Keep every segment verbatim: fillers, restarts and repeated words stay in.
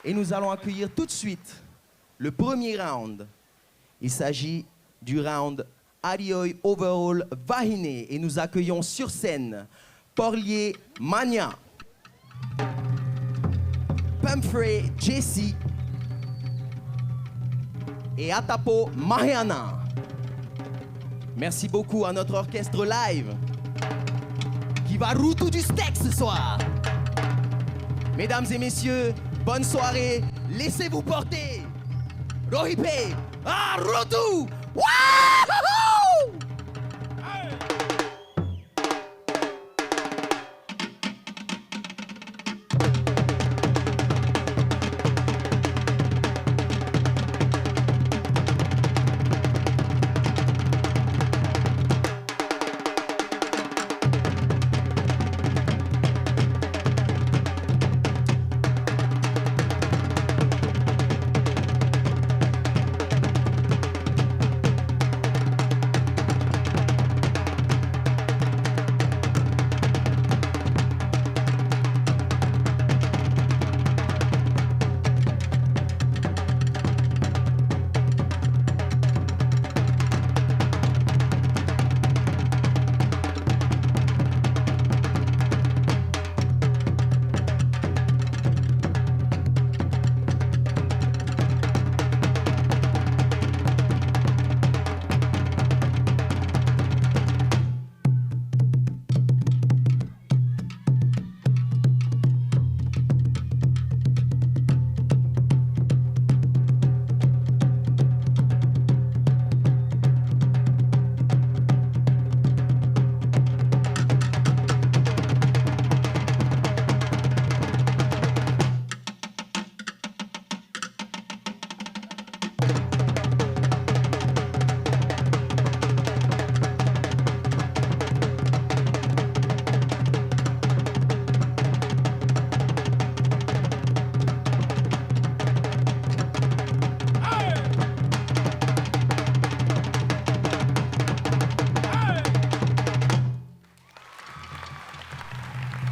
Et nous allons accueillir tout de suite le premier round. Il s'agit du round Arioi Overall Vahine et nous accueillons sur scène Porlier Mania, Pumphrey Jesse et Atapo Maheana. Merci beaucoup à notre orchestre live qui va rutu du steak ce soir. Mesdames et messieurs, bonne soirée, laissez-vous porter. Rohipe, à rutu. Wahoo!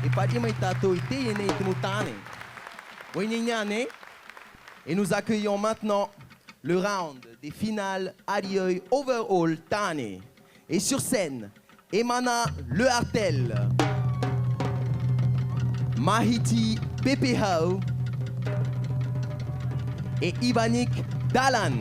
E paʻi mai tātou i teie nei te mau tāne. ʻUa ʻinaʻina ānei? Et nous accueillons maintenant le round des finales Arioi Overall Tāne. Et sur scène, Emana Lehartel, Mahiti Pepehau et Ivanik Dalan.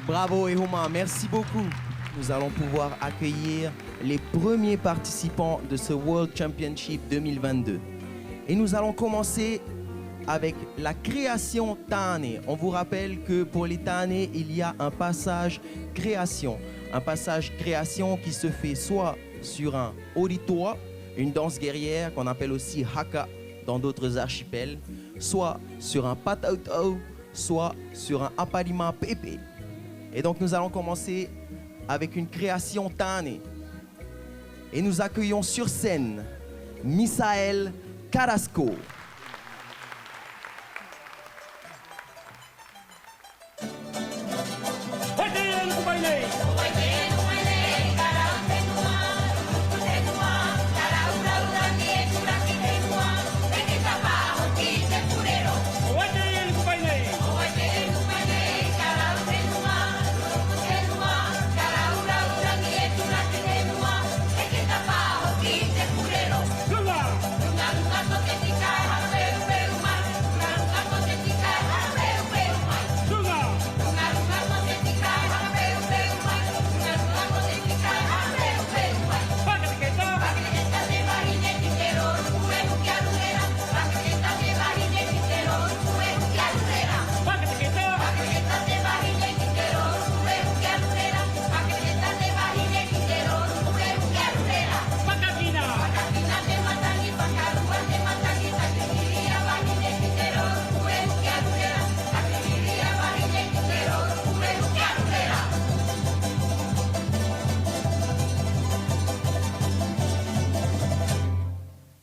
Bravo Ehoma, merci beaucoup. Nous allons pouvoir accueillir les premiers participants de ce World Championship deux mille vingt-deux. Et nous allons commencer avec la création tāne. On vous rappelle que pour les tāne, il y a un passage création. Un passage création qui se fait soit sur un ʻoritoa, une danse guerrière qu'on appelle aussi haka, dans d'autres archipels, soit sur un pātautau, soit sur un ʻāparahi pepe. Et donc nous allons commencer avec une création tāne. Et nous accueillons sur scène Misael Carrasco.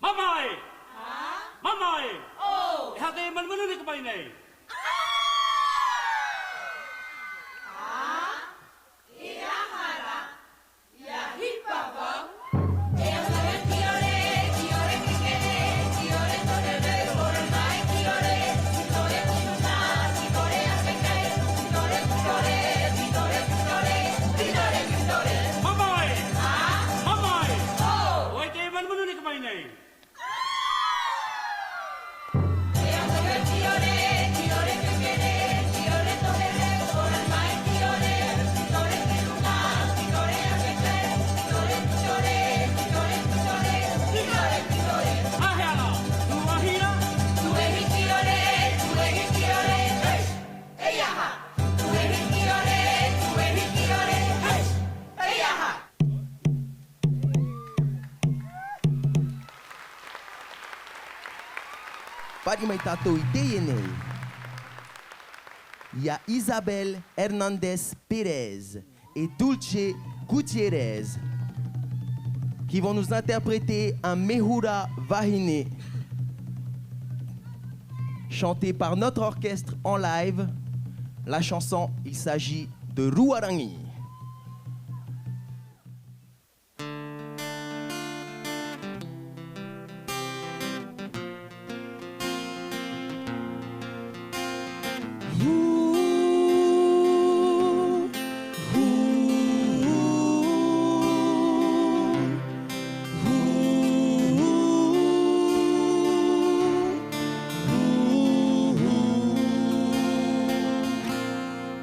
Mamae! Mamae! ʻO! E aha te manumanune i te pae nei? Mamae! Mamae! ʻO vai te manumanune i te pae nei? Pāʻari mai tātou i teie nei. Il y a Isabel Hernandez Pérez et Dulce Gutiérrez qui vont nous interpréter un Mehura Vahine, chanté par notre orchestre en live. La chanson, il s'agit de Ruarangi.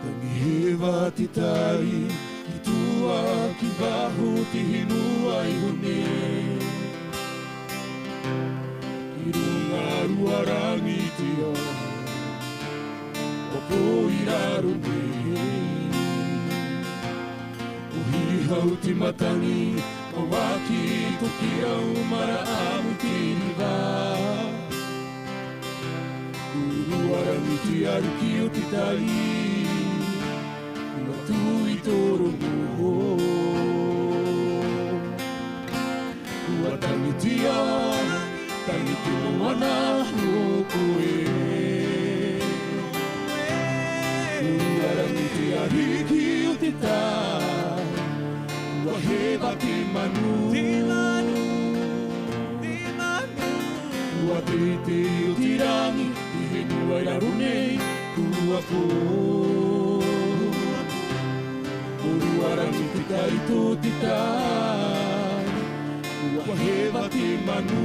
Tangi heva te tai, i tua, ki vāhi o te henua iho nei. I runga Ruarangi te ao, ʻua pō i raro nei. ʻUa hihau te matangi, ʻua vāki toki au maraʻa i te riva. Ruarangi te aruki o te tai, ʻua tū i tō rongo. ʻUa tangi te ao, tangi te moana, ʻo koe. Ruarangi te aruki o te tai, ʻua heva te manu. Te manu, te manu. ʻUa teitei o te rangi, i henua i raro nei, ʻua pō. ʻO Ruarangi te kai tō te tai, ʻua heva te manu.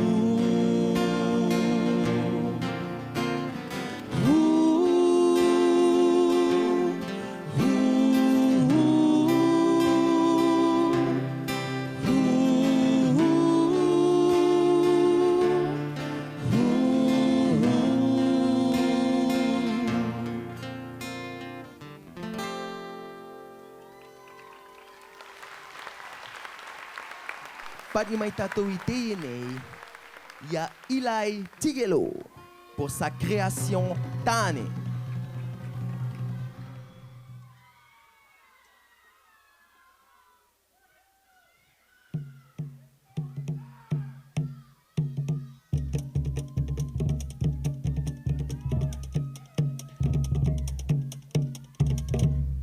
Pāʻari mai tātou i teie nei. Ia Eli Tigelo pour sa création Tāne.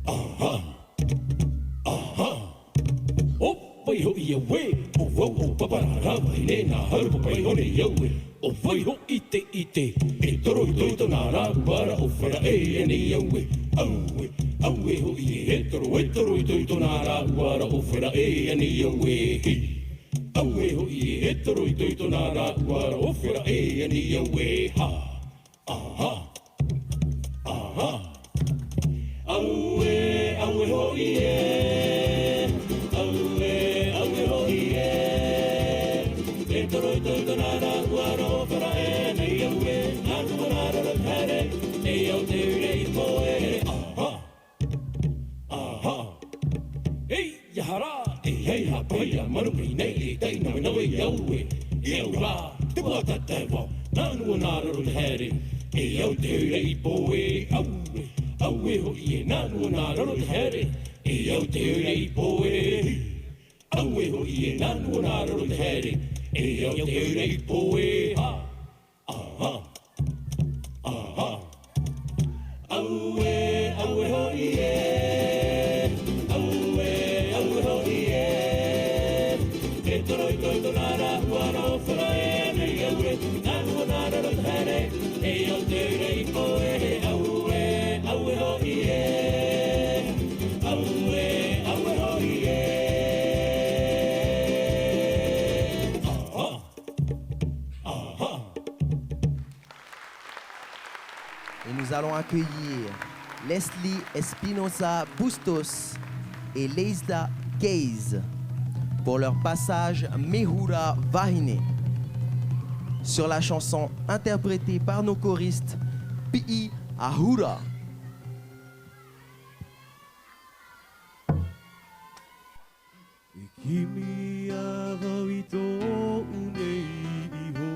Aha! Aha! ʻO vai hoʻi ʻoe, ʻo vau ʻo Papa Rara Vahine, nā haru papai ʻore ʻoe. ʻO vai hoʻi te ʻite, e toro ʻino i tōna rāʻau ra ʻo Faraʻe nei ʻoe. Auē, auē hoʻi e, e toro, e toro ʻino i tōna rāʻau ra ʻo Faraʻe nei ʻoe. Hi. Auē hoʻi e, e toro ʻino i tōna rāʻau ra ʻo Faraʻe nei ʻoe. Ha. Aha. Aha. Auē, auē hoʻi e. Auē, auē hoʻi e. E toro ʻino i tōna rāʻau ra ʻo Faraʻe nei ʻoe. Nā mua nā roro te haere, e au te ʻoire i pohe. Aha. Aha. Ei, ia hara, e hei hāpai a manu mai nei e taʻinawenawe i au e. E au rā, te vā tatae vau, nā mua nā roro te haere. E au te ʻoire i pohe, auē. Auē hoʻi e nā mua nā roro te haere. E au te ʻoire i pohe. Auē hoʻi e nā mua nā roro te haere. E au te ʻoire i pohe. Ha. Aha. Aha. Auē, auē hoʻi e. Auē, auē hoʻi e. E toro ʻino i tōna rāʻau ra ʻo Faraʻe nei ʻoe. Nā mua nā roro te haere. E au te ʻoire i pohe. Auē, auē hoʻi e. Auē, auē hoʻi e. Aha. Aha. Et nous allons accueillir Leslie Espinosa Bustos et Leisa Gaze pour leur passage Mehura Vahine sur la chanson interprétée par nos choristes Piʻi ʻAhura. E kimi ā vau i tōʻu nei iho.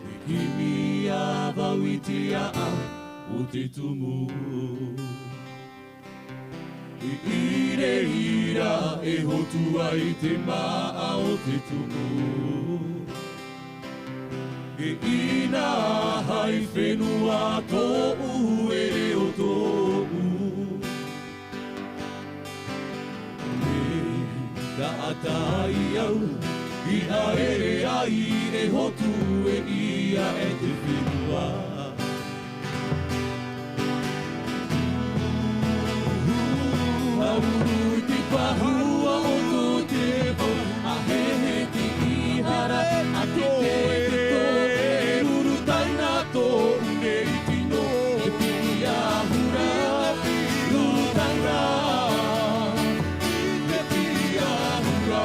E kimi ā vau i te aʻa o te tumu. E ʻī reira e hotu ai te māʻa o te tumu. E inaha i fenua tōʻu, e reo tōʻu. E taʻata ai au, i haere ai e hotu e ia e te fenua. Auru i te pahua o tō te vau, a hehe te ihara, a te te te tō e ruru taina tō nei tino, e piʻi ʻahura, ruru taina, e piʻi ʻahura.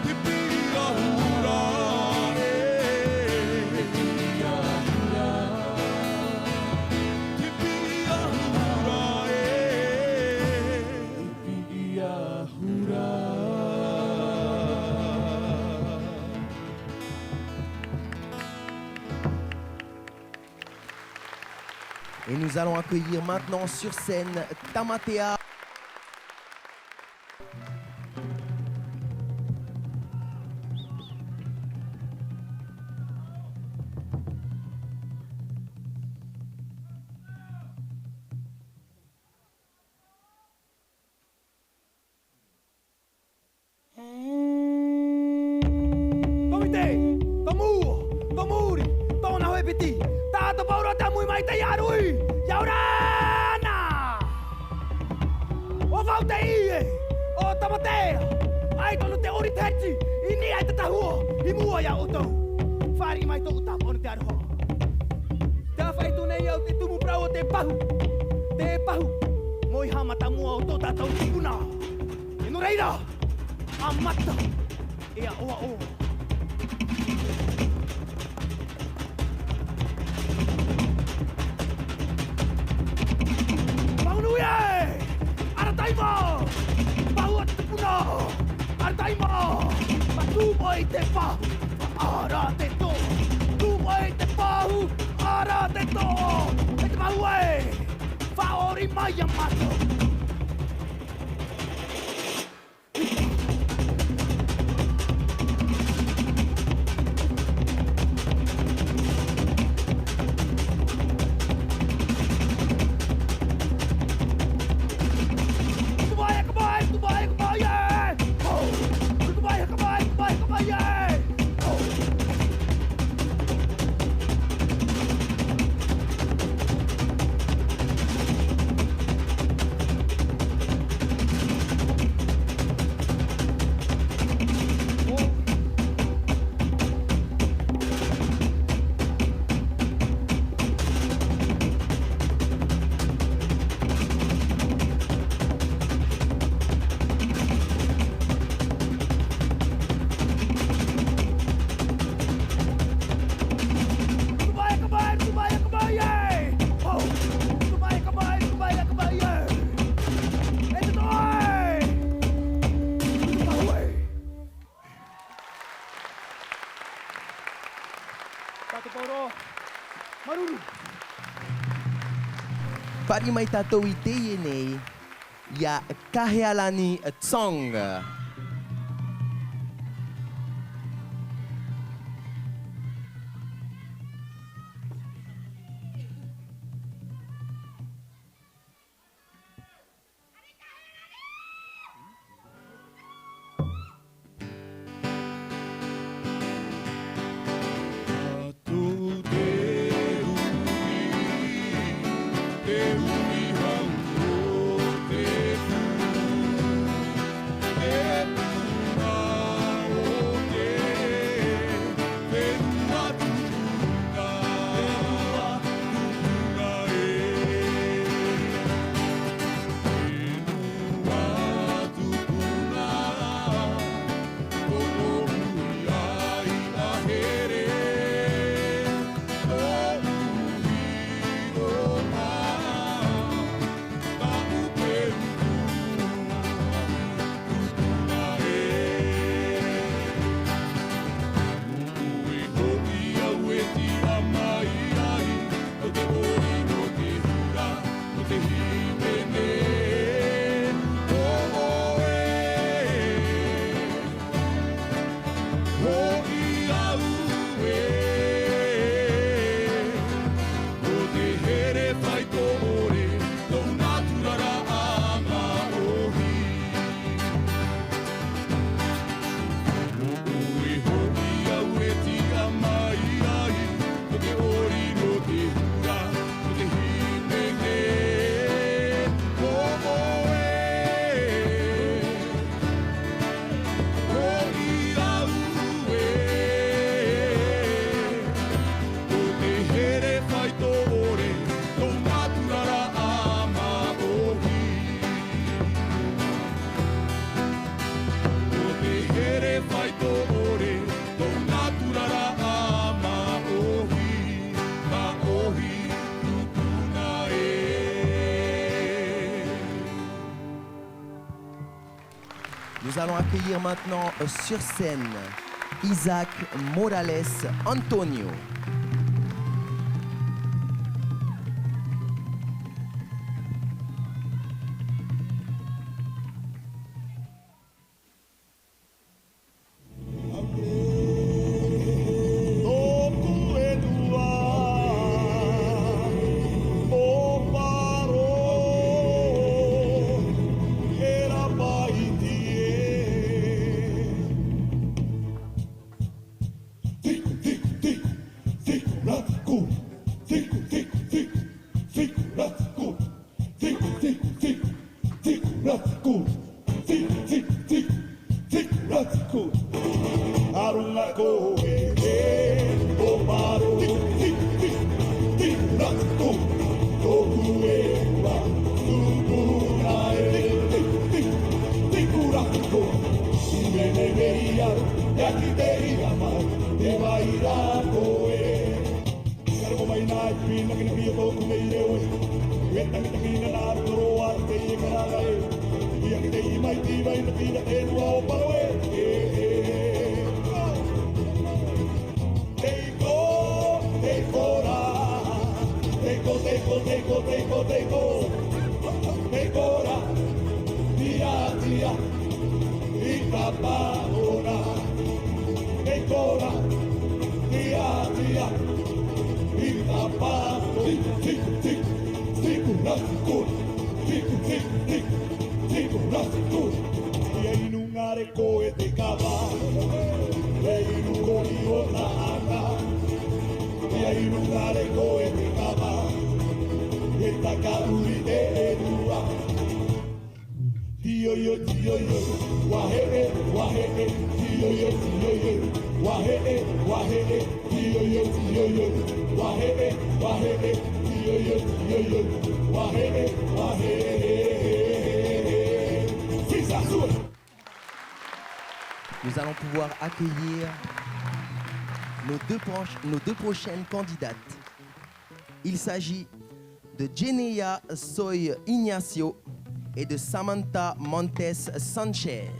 Te piʻi ʻahura, e. Te piʻi ʻahura, e. Te piʻi ʻahura. Et nous allons accueillir maintenant sur scène Tamatea. Tō ʻite, tō mua, tō muri, tōna hōʻē piti, taʻata paʻura te ʻāmui mai te ʻāruʻi, ʻia ora na! Te ie, ʻo Tamatea, ʻaita nō te ʻori te hiti, i niʻa i te tahua, i mua iā ʻoutou. Fāriʻi mai tōʻu tāpaʻo nō te aroha. Te aha atu nei au te tumu parau o te pahu, te pahu, moiha mātāmua o tō tātou tupuna. E nō reira, ʻa Mata, e ʻaʻoaʻo. Pahu nui ē! Arataʻi mā! Pahu a te tupuna! Arataʻi mā! Mā tū mai te pahu! Ara te tō! Tū mai te pahu! Ara te tō! E te pahu ē! Faʻaʻori mai iā mātou! Tātou paoro, māuruuru. Fāriʻi mai tātou i teie nei, iā Kahealani Tsong. Hoʻi au ē, ʻo te here faito ʻore, tōna tūraraʻa māʻohi. Nō ʻoe hoʻi au e tiʻa mai ai, nō te ʻori, nō te hura, nō te hīmene, ʻo ʻoe. Hoʻi au ē, ʻo te here faito ʻore, tōna tūraraʻa māʻohi. ʻO te here faito ʻore, tōna tūraraʻa māʻohi, māʻohi tupuna ē. Nous allons accueillir maintenant sur scène Isaac Morales Antonio. Ia ki te iʻa mai, e vai ra koe. Ka roko mai nā i pīnakinaki o tōku nei reo e. E takitaki na nā roto roa i teie karaga e. Ia ki te iʻa mai, tī vai na pīnaki e rua o Paro e. E, e, e. Teiko, teiko rā. Teiko, teiko, teiko, teiko, teiko. Teiko rā. Tia, tia. I te pāhono. Teiko rā. Tia, tia. I te pāhono. Tiku, tiku, tiku. Tiku, rā, tiku. Tiku, tiku, tiku. Tiku, rā, tiku. Ia inu ngare koe te kava, e inu kori o nā ana. Ia inu ngare koe te kava, e taka uri te e rua. Tioio, tioio, ua heʻe, ua heʻe, tioio, tioio, ua heʻe, ua heʻe, tioio, tioio, ua heʻe, ua heʻe, tioio, tioio, ua heʻe, ua heʻe. Fisa, sue. Nous allons pouvoir accueillir nos deux proches, nos deux prochaines candidates. Il s'agit de Jenea Soy Ignacio et de Samantha Montes Sanchez.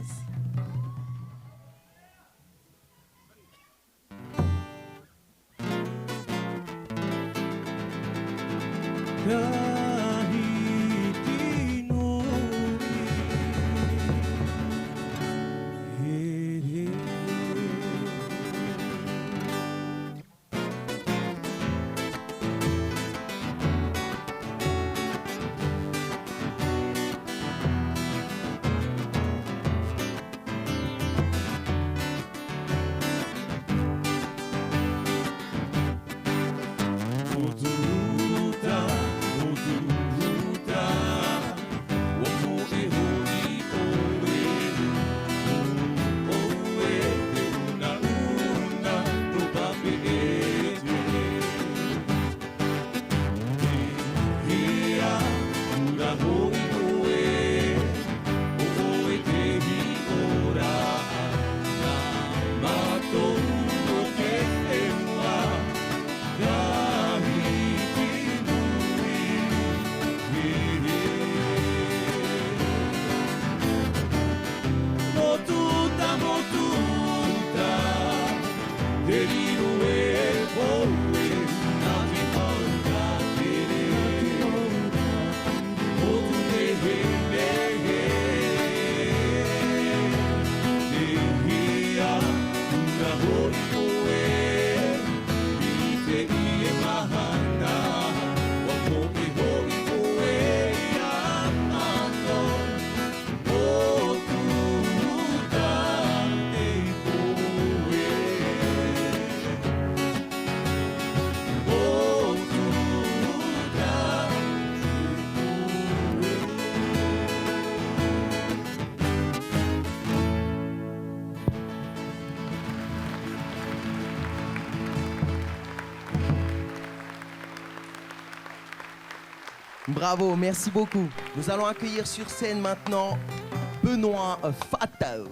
Bravo, merci beaucoup. Nous allons accueillir sur scène maintenant Benoît Fatau.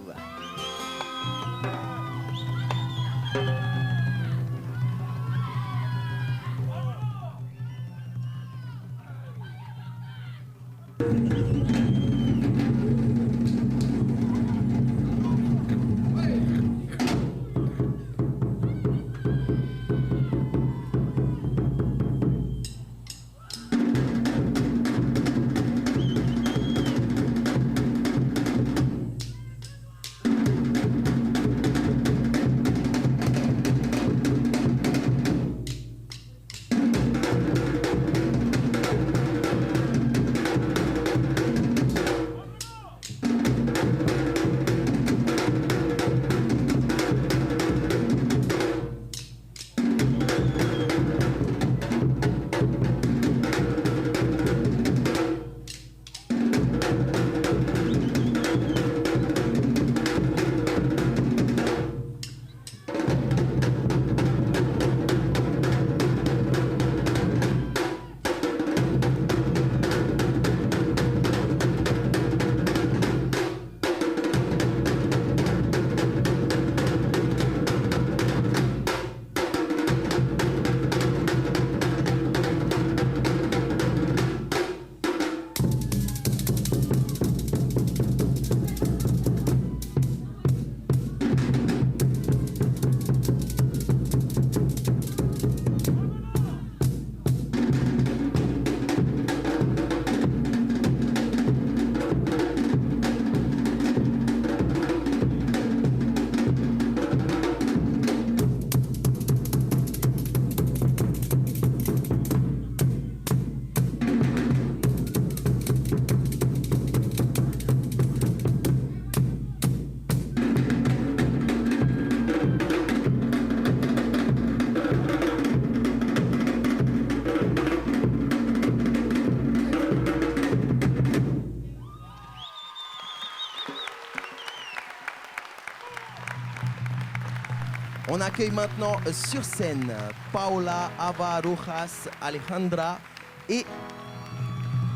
On accueille maintenant sur scène Paola Ava Rojas Alejandra et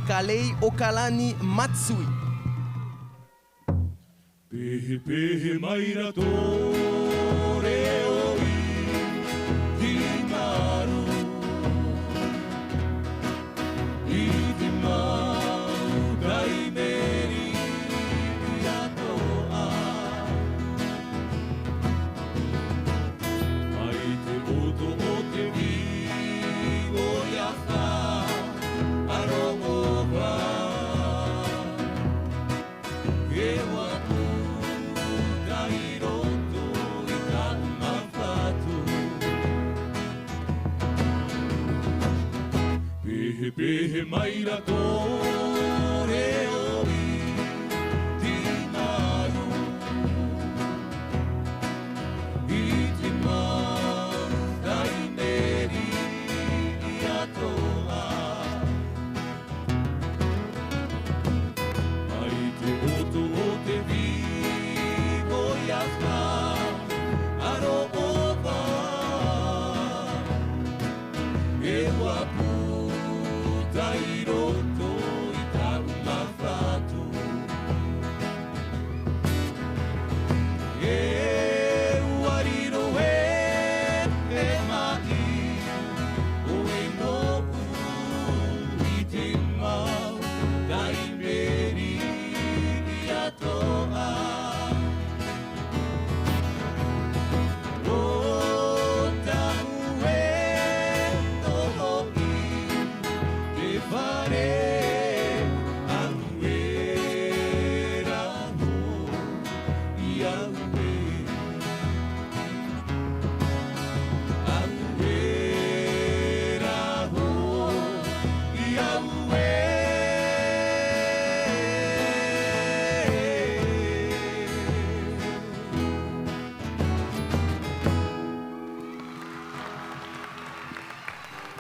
Kalei Okalani Matsui. Pehepehe mai ra tō reo i te maru, i te mau taimeri atoʻa. Mai te ʻoto o te vīvō i a whā, a roʻo wā. E ua puta i roto i taʻu mau fatu. Pehepehe mai ra tō reo i te maru, i te mau taimeri atoʻa. Mai te ʻoto o te vīvō i a whā, a roʻo wā. E ua puta i roto i taʻu mau fatu. E ua riro e, e maʻi, ʻoe noʻu i te mau taimeri atoʻa. Ō tāʻu e noho i te fare, ʻaʻu e rā noa. I au e, au e rā noa, i au e.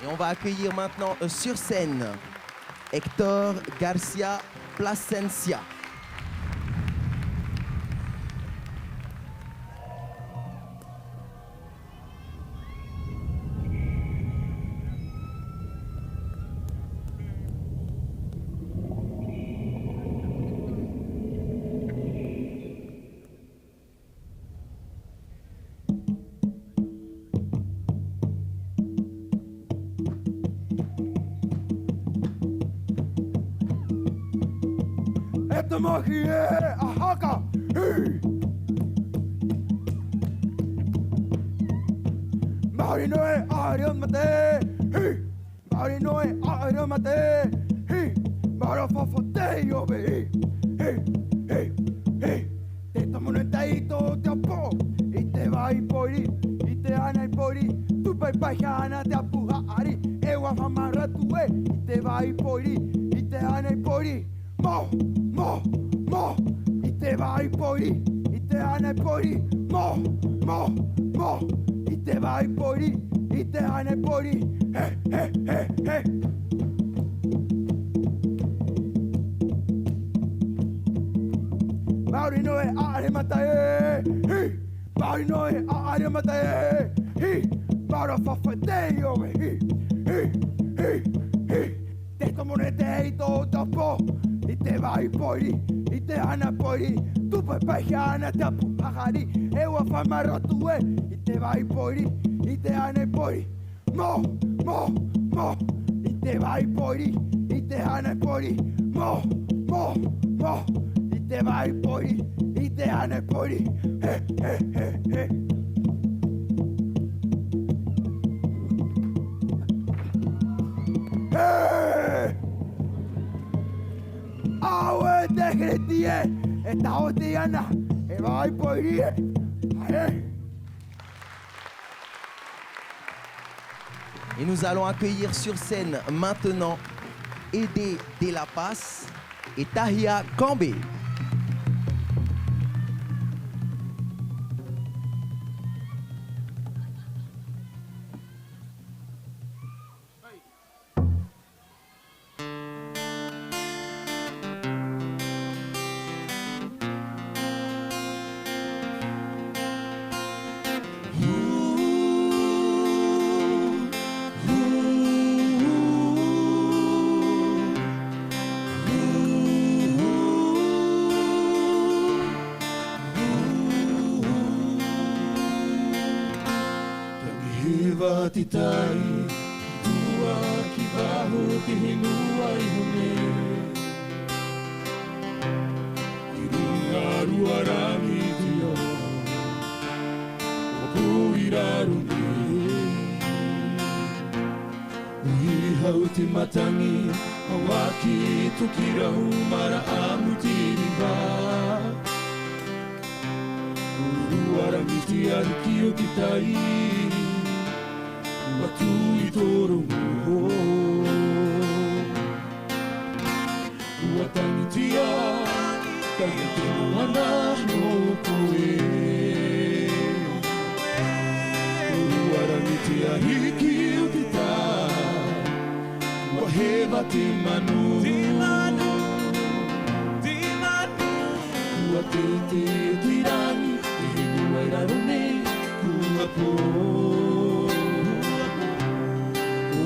Et on va accueillir maintenant, euh, sur scène Hector Garcia Plasencia. E te mahi e a haka, hī! Maori noa e ʻaʻario mate, hī! Maori noa e ʻaʻario mate, hī! Maori fafa te iobe, hī! Hī! Hī! Hī! Te tomo nei te ito o te apo, i te vai poiri, i te ana i poiri, tūpaipai ana te apu haʻari, e ua famaratu e, i te vai poiri, i te ana i poiri, mo, mo, mo, i te vai poiri, i te ana i poiri, mo, mo, mo, i te vai poiri, i te ana i poiri, he, he, he, he. Maori noa e ʻaʻario mate, hī! Maori noa e ʻaʻario mate, hī! Maori fafa te iobe, hī! Hī! Hī! Hī! Te tomo nei te ito o te apo, i te vai poiri, i te ana poiri, tūpaipai ana te apu haʻari, e ua famaratu e, i te vai poiri, i te ana poiri, mo, mo, mo, i te vai poiri, i te ana poiri, mo, mo, mo, i te vai poiri, i te ana poiri, he, he, he, he. He! Aue te hereti e, e taote ana, e vai poiri e, ae. Et nous allons accueillir sur scène maintenant Aidé de la Passe et Tahia Kambé. Vātitai, tua ki vāho te henua iho nei. I runga rua rangi te ao, ʻoku i raro nei. I hau te matangi, ʻāua ki toki rau maraʻa mutiri vā. Rua rangi te ariki o te tai, ʻua tū i tō rongo. ʻUa tangitia, tangi te moana nō koe. Rua rangi te ariki o te tai, ʻua heva te manu. Te manu, te manu. ʻUa teitei te rangi, te henua i raro nei, kua pō.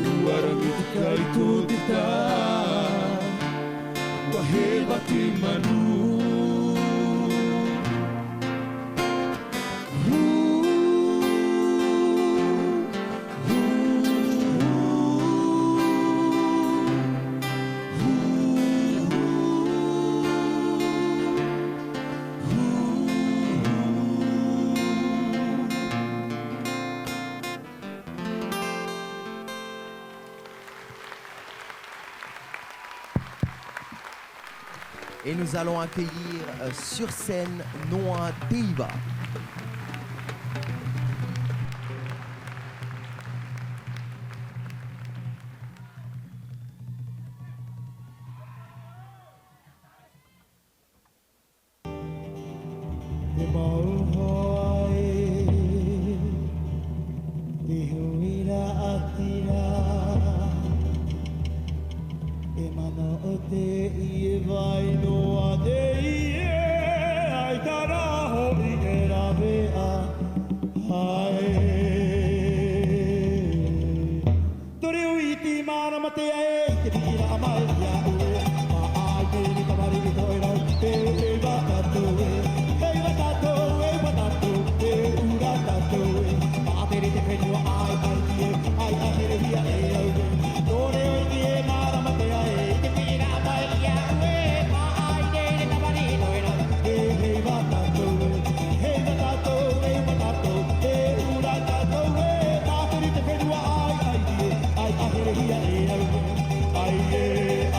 Rua rangi te kai tō te tai, ʻua heva te manu. Et nous allons accueillir, euh, sur scène Noa Teiva. Te mauhaʻa e, te huira ʻātira, e manaʻo teie vai noa teie, ʻaita rā hoʻi e rave ʻā ai. Tō reo iti māramatea e, i te piʻiraʻa mai iāʻu e. Paʻa i te riri tamariʻi toʻerau, e, e ʻua tātou e. E ʻua tātou, e ʻua tātou, e ʻura tātou e. Paʻa te riri te fenua ʻāiʻa e, ʻaiʻa herehia e au e. Tō reo iti e māramatea e, i te piʻiraʻa mai iāʻu e. Paʻa i te riri tamariʻi toʻerau, e, e ʻua tātou e. E ʻua tātou, e ʻua tātou, e ʻura tātou e, tātou i te fenua ʻāiʻa e, ʻaiʻa herehia e au e. ʻAi e,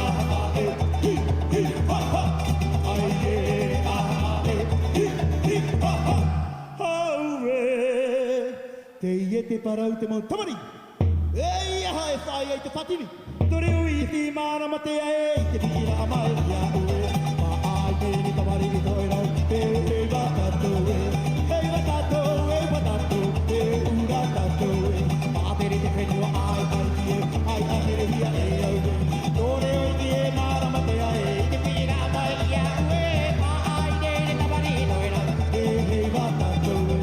aha, e, hi, hi, ha, ha. ʻAi e, aha, e, hi, hi, ha, ha. Auē, teie te parau te mau tamariʻi. E ia, e faʻaea i te fātini. Tō reo iti māramatea e, i te piʻiraʻa mai iāʻu e. Paʻa i te riri tamariʻi toʻerau, e, e ʻua tātou e. E ʻua tātou, e ʻua tātou, e ʻura tātou e. Paʻa te riri te fenua ʻāiʻa e, ʻaiʻa herehia e au e. Tō reo iti e māramatea e, i te piʻiraʻa mai iāʻu e. Paʻa i te riri tamariʻi toʻerau, e, e ʻua tātou e.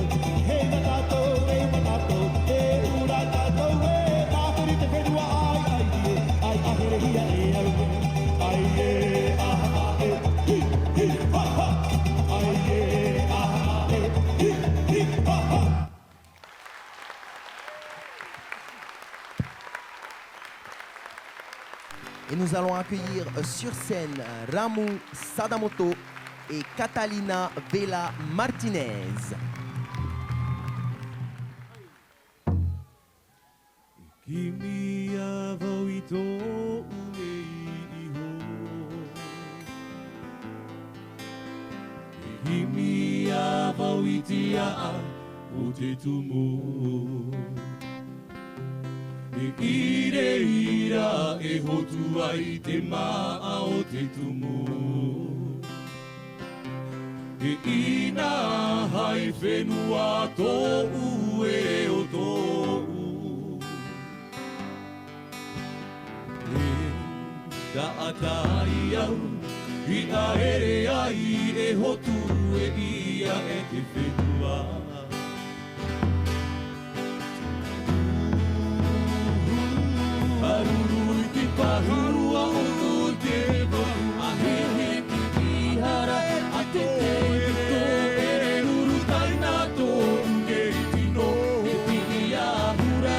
E ʻua tātou, e ʻua tātou, e ʻura tātou e, tātou i te fenua ʻāiʻa e, ʻaiʻa herehia e au e. ʻAi e, aha, e, hi, hi, ha, ha. ʻAi e, aha, e, hi, hi, ha, ha. Et nous allons accueillir, euh, sur scène, euh, Ramu Sadamoto et Catalina Vela Martinez. E kimi ā vau i tōʻu nei iho. E kimi ā vau i te aʻa o te tumu. E i reira e hotu ai te māʻa o te tumu. E inaha i fenua tōʻu, e reo tōʻu. E taʻata ai au, i ʻaere ai e hotu e ia e te fenua. Haruru i te pahuru a ʻoutou te vau, a hehe te pīhara, a te te to e ruru taina tōʻu te tino, e piʻi ahura.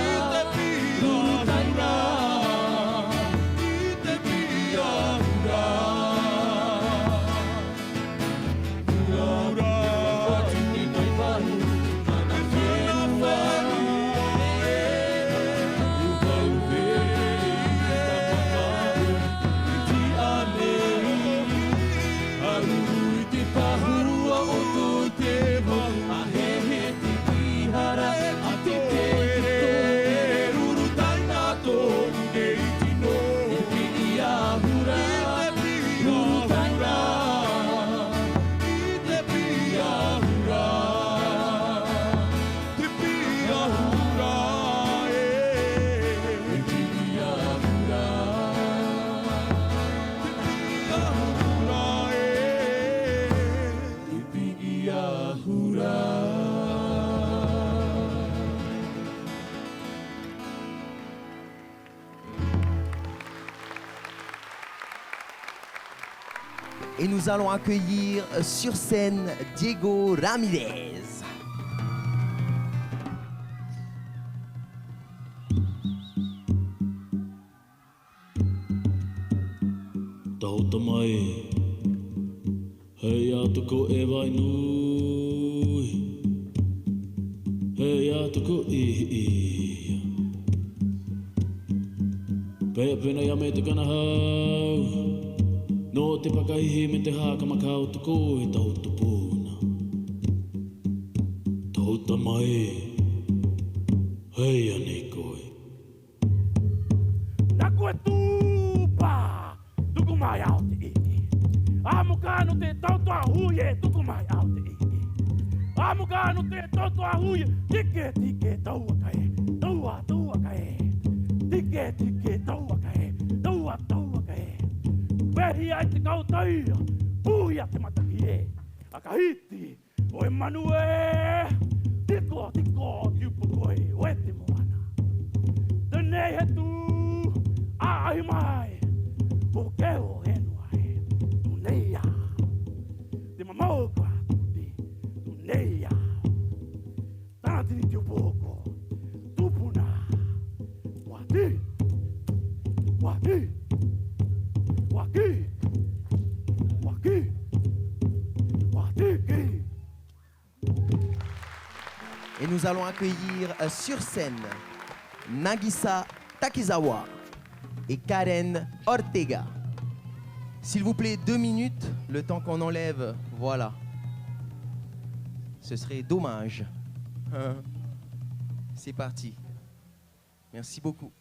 Et nous allons accueillir sur scène Diego Ramirez. Tauta mai, hei atu ko e vai nui, hei atu ko ihi ia. Pea pēnā ia me te kanahau, nō te pakahihi me te haka makaʻu o te koe tauta puna. Tauta mai, hei anei koe. Nā koe tūpā, tuku mai au te ʻiti. ʻĀmuka nō te tautoa hui e tuku mai au te ʻiti. ʻĀmuka nō te tautoa hui e tike, tike, tauaka e, taua, tauaka e. Tike, tike, tauaka e, taua, tauaka e. Pēhia ai te kautahi, pūhia te matahiti e. ʻA ka hiti, ʻoe manu e, tiko, tiko, tiupa koe, ʻoe te moana. Teie nei he tū, ʻāʻahi mai, ʻo ke ʻo e noa e, tū nei ia. Te mamao ka kuti, tū nei ia. Tāna tini tiupa ʻoʻopo, tupuna. Wati, wati, wati, wati, wati, ki. Et nous allons accueillir, euh, sur scène Nagisa Takizawa et Karen Ortega. S'il vous plaît, deux minutes, le temps qu'on enlève, voilà. Ce serait dommage. C'est parti. Merci beaucoup.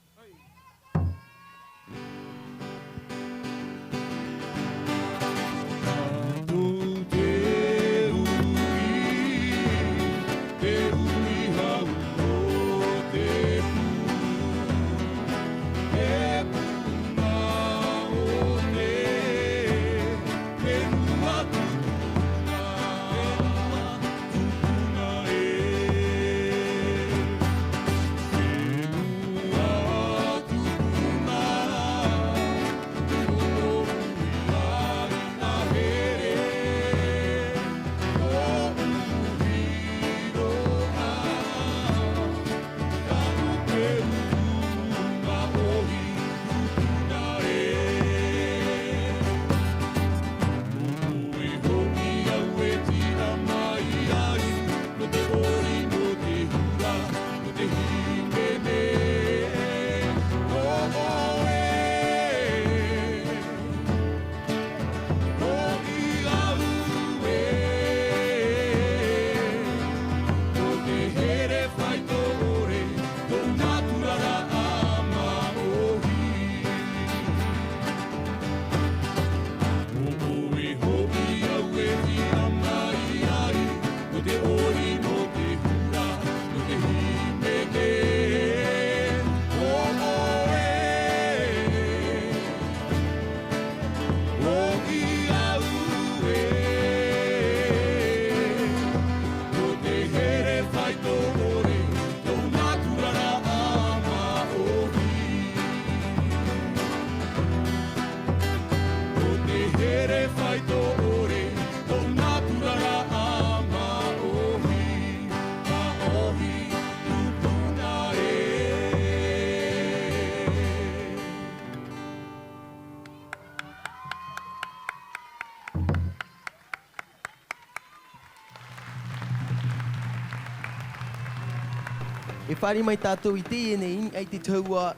E fāriʻi mai tātou i teie nei, i te tahua,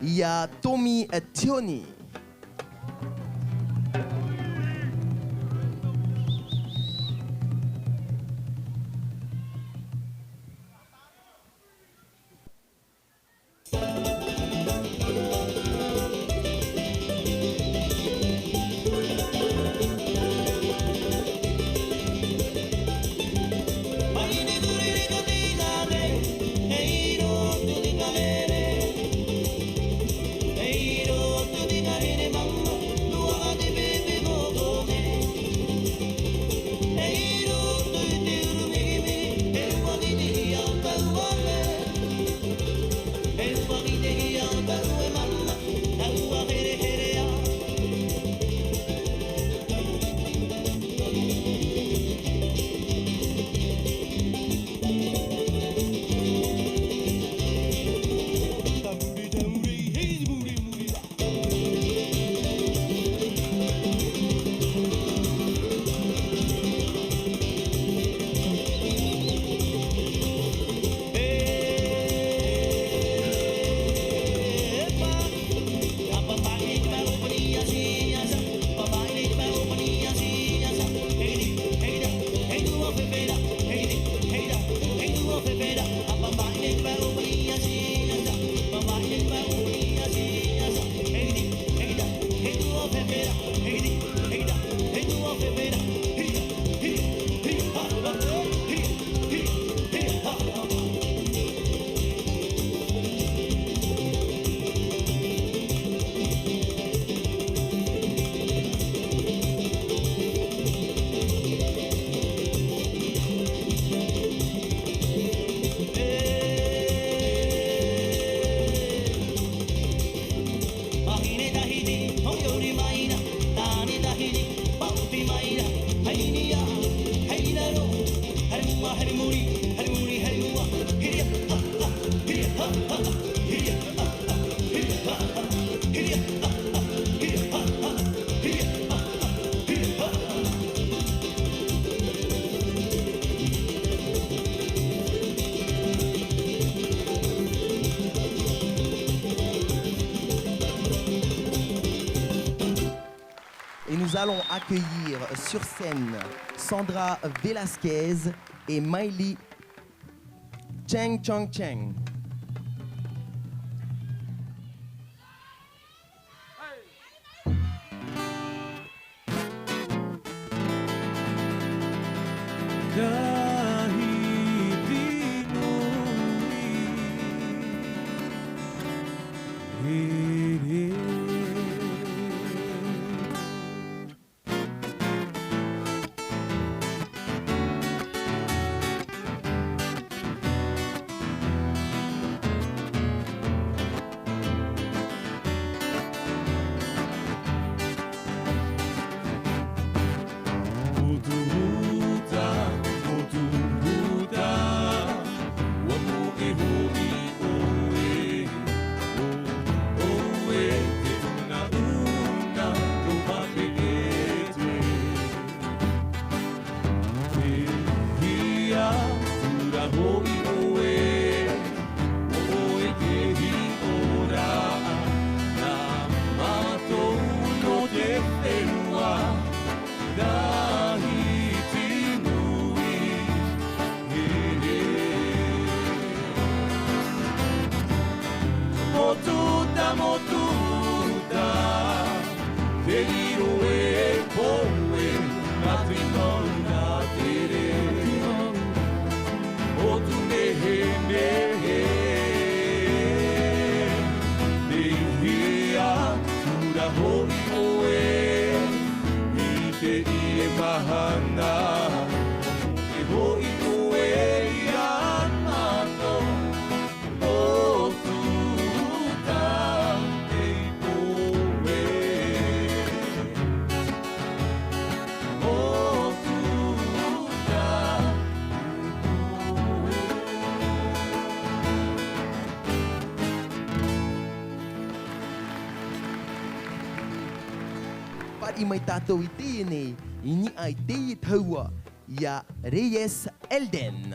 iā Tomi Tioni. allons accueillir sur scène Sandra Velasquez et Miley Cheng Chang Cheng. Motu huta, motu huta, ʻua moʻe hoʻi ʻoe, ʻo, ʻoe te unauna, tō papeʻete. E hia atu ra hoʻi ʻoe, ʻo ʻoe te hiʻoraʻa nā mātou nō te fenua Tahiti nui. He, he. Motu huta, motu huta, te riro e poe, nā te mauna tere. Motu nehenehe, e hia atu ra hoʻi ʻoe, i teie mahana, e hoʻi ʻoe iā mātou. Motu huta i poe. Motu huta i poe. Fāriʻi mai tātou i teie nei, i niʻa i teie tahua, iā Reyes Elden.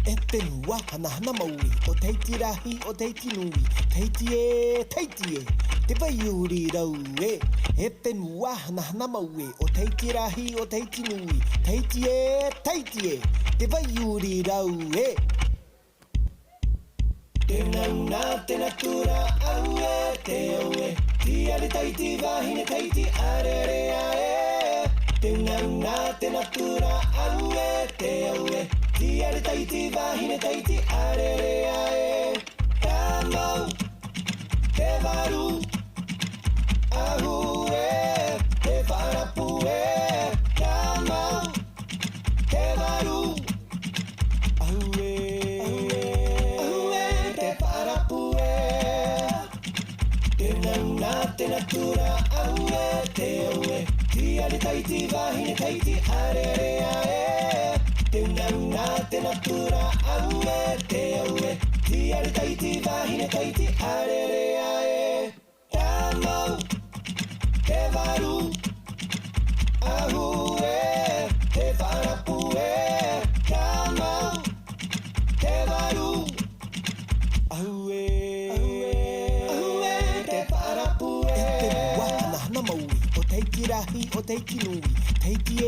E fenua hanahana mau ē, ʻo Tahiti rahi, ʻo Tahiti nui, Tahiti ē, Tahiti ē, te vai uri rau ē. E fenua hanahana mau ē, ʻo Tahiti rahi, ʻo Tahiti nui, Tahiti ē, Tahiti ē, te vai uri rau ē. Te unauna, te natura, auē, te auē. Tiare Tahiti, vahine Tahiti, ʻārearea ē. Te unauna, te natura, auē, te auē. Tiare Tahiti, vahine Tahiti, ʻārearea ē. Tāmau, te varu, auē, te faʻarapu ē. Tāmau, te varu. Auē, auē, te faʻarapu ē. Te unauna, te natura, auē, te auē. Tiare Tahiti, vahine Tahiti, ʻārearea ē. Te unauna, te natura, auē, te auē. Tiare Tahiti, vahine Tahiti, ʻārearea ē. Tāmau, te varu, auē, te faʻarapu ē. Tāmau, te varu. Auē, auē, te faʻarapu ē. E fenua hanahana mau ē, ʻo Tahiti rahi, ʻo Tahiti nui, Tahiti ē,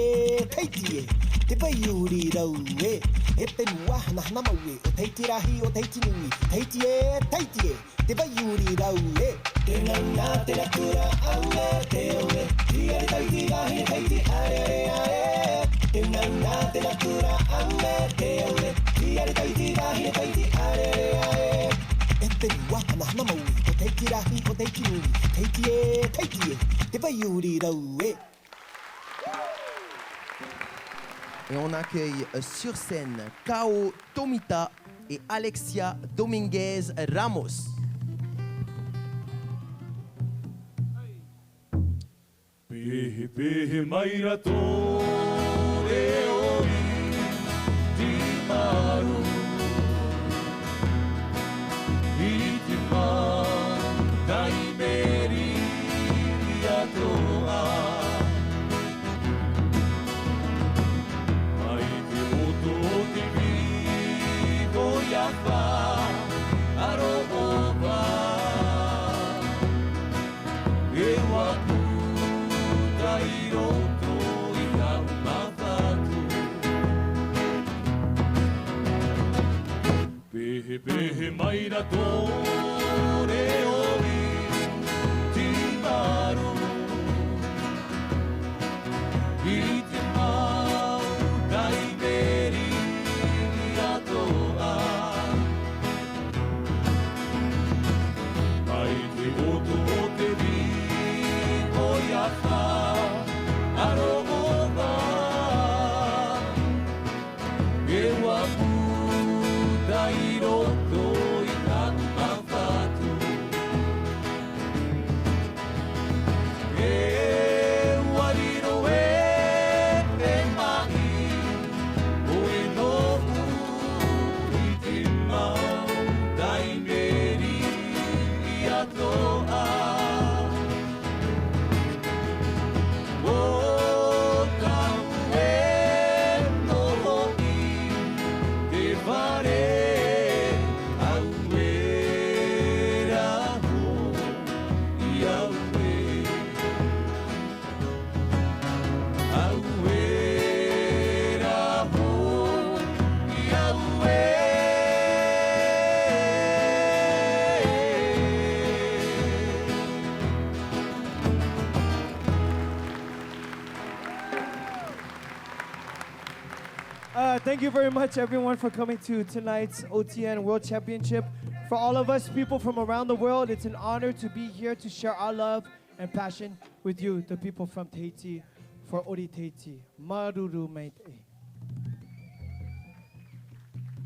Tahiti ē, te vai uri rau ē. E fenua hanahana mau ē, ʻo Tahiti rahi, ʻo Tahiti nui, Tahiti ē, Tahiti ē, te vai uri rau ē. Te unauna, te natura, auē, te auē. Tiare Tahiti, vahine Tahiti, ʻārearea ē. Te unauna, te natura, auē, te auē. Tiare Tahiti, vahine Tahiti, ʻārearea ē. E fenua hanahana mau ē, ʻo Tahiti rahi, ʻo Tahiti nui, Tahiti ē, Tahiti ē, te vai uri rau ē. Et on accueille sur scène Kao Tomita et Alexia Dominguez Ramos. Pehepehe mai ra tō reori, tī maru. I te mea, taime riri atoʻa. Mai te Aroha, e ua puta i roto i taua fatu. Pehepehe mai ra tō reo i te maru, i te mau taime riri atoʻa. Mai te ʻoto o te vīhoiaha, aroha, e ua puta i roto i taua fatu. E ua riro e te maʻi, ʻoe nō i te mau taime riri atoʻa. ʻO tāʻu e noho i te fare, auē rā hoʻi auē. Auē rā hoʻi auē. Uh, thank you very much, everyone, for coming to tonight's O T N World Championship. For all of us people from around the world, it's an honor to be here to share our love and passion with you, the people from Tahiti, for ʻOri Tahiti. Māuruuru maitaʻi.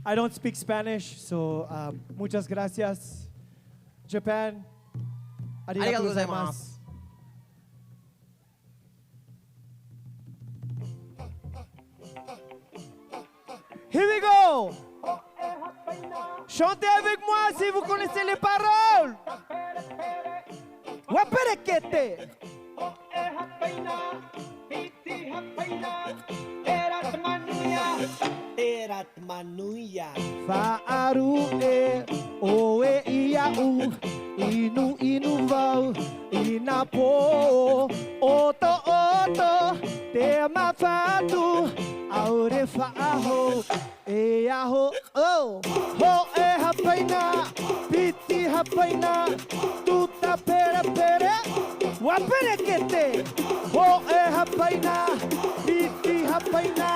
I don't speak Spanish, so, um, muchas gracias. Japan, arigatou gozaimasu. Here we go. Chantez avec moi si vous connaissez les paroles. ʻUa perekete. Manuia. Faʻaruʻe ʻoe iāʻu, inuinu vau i nā pō, ʻotoʻoto te mau fatu, ʻaore faʻahou, e aho, oh, hōʻē hapaina, piti hapaina, tuta perepere, ʻua perekete. Hōʻē hapaina, piti hapaina,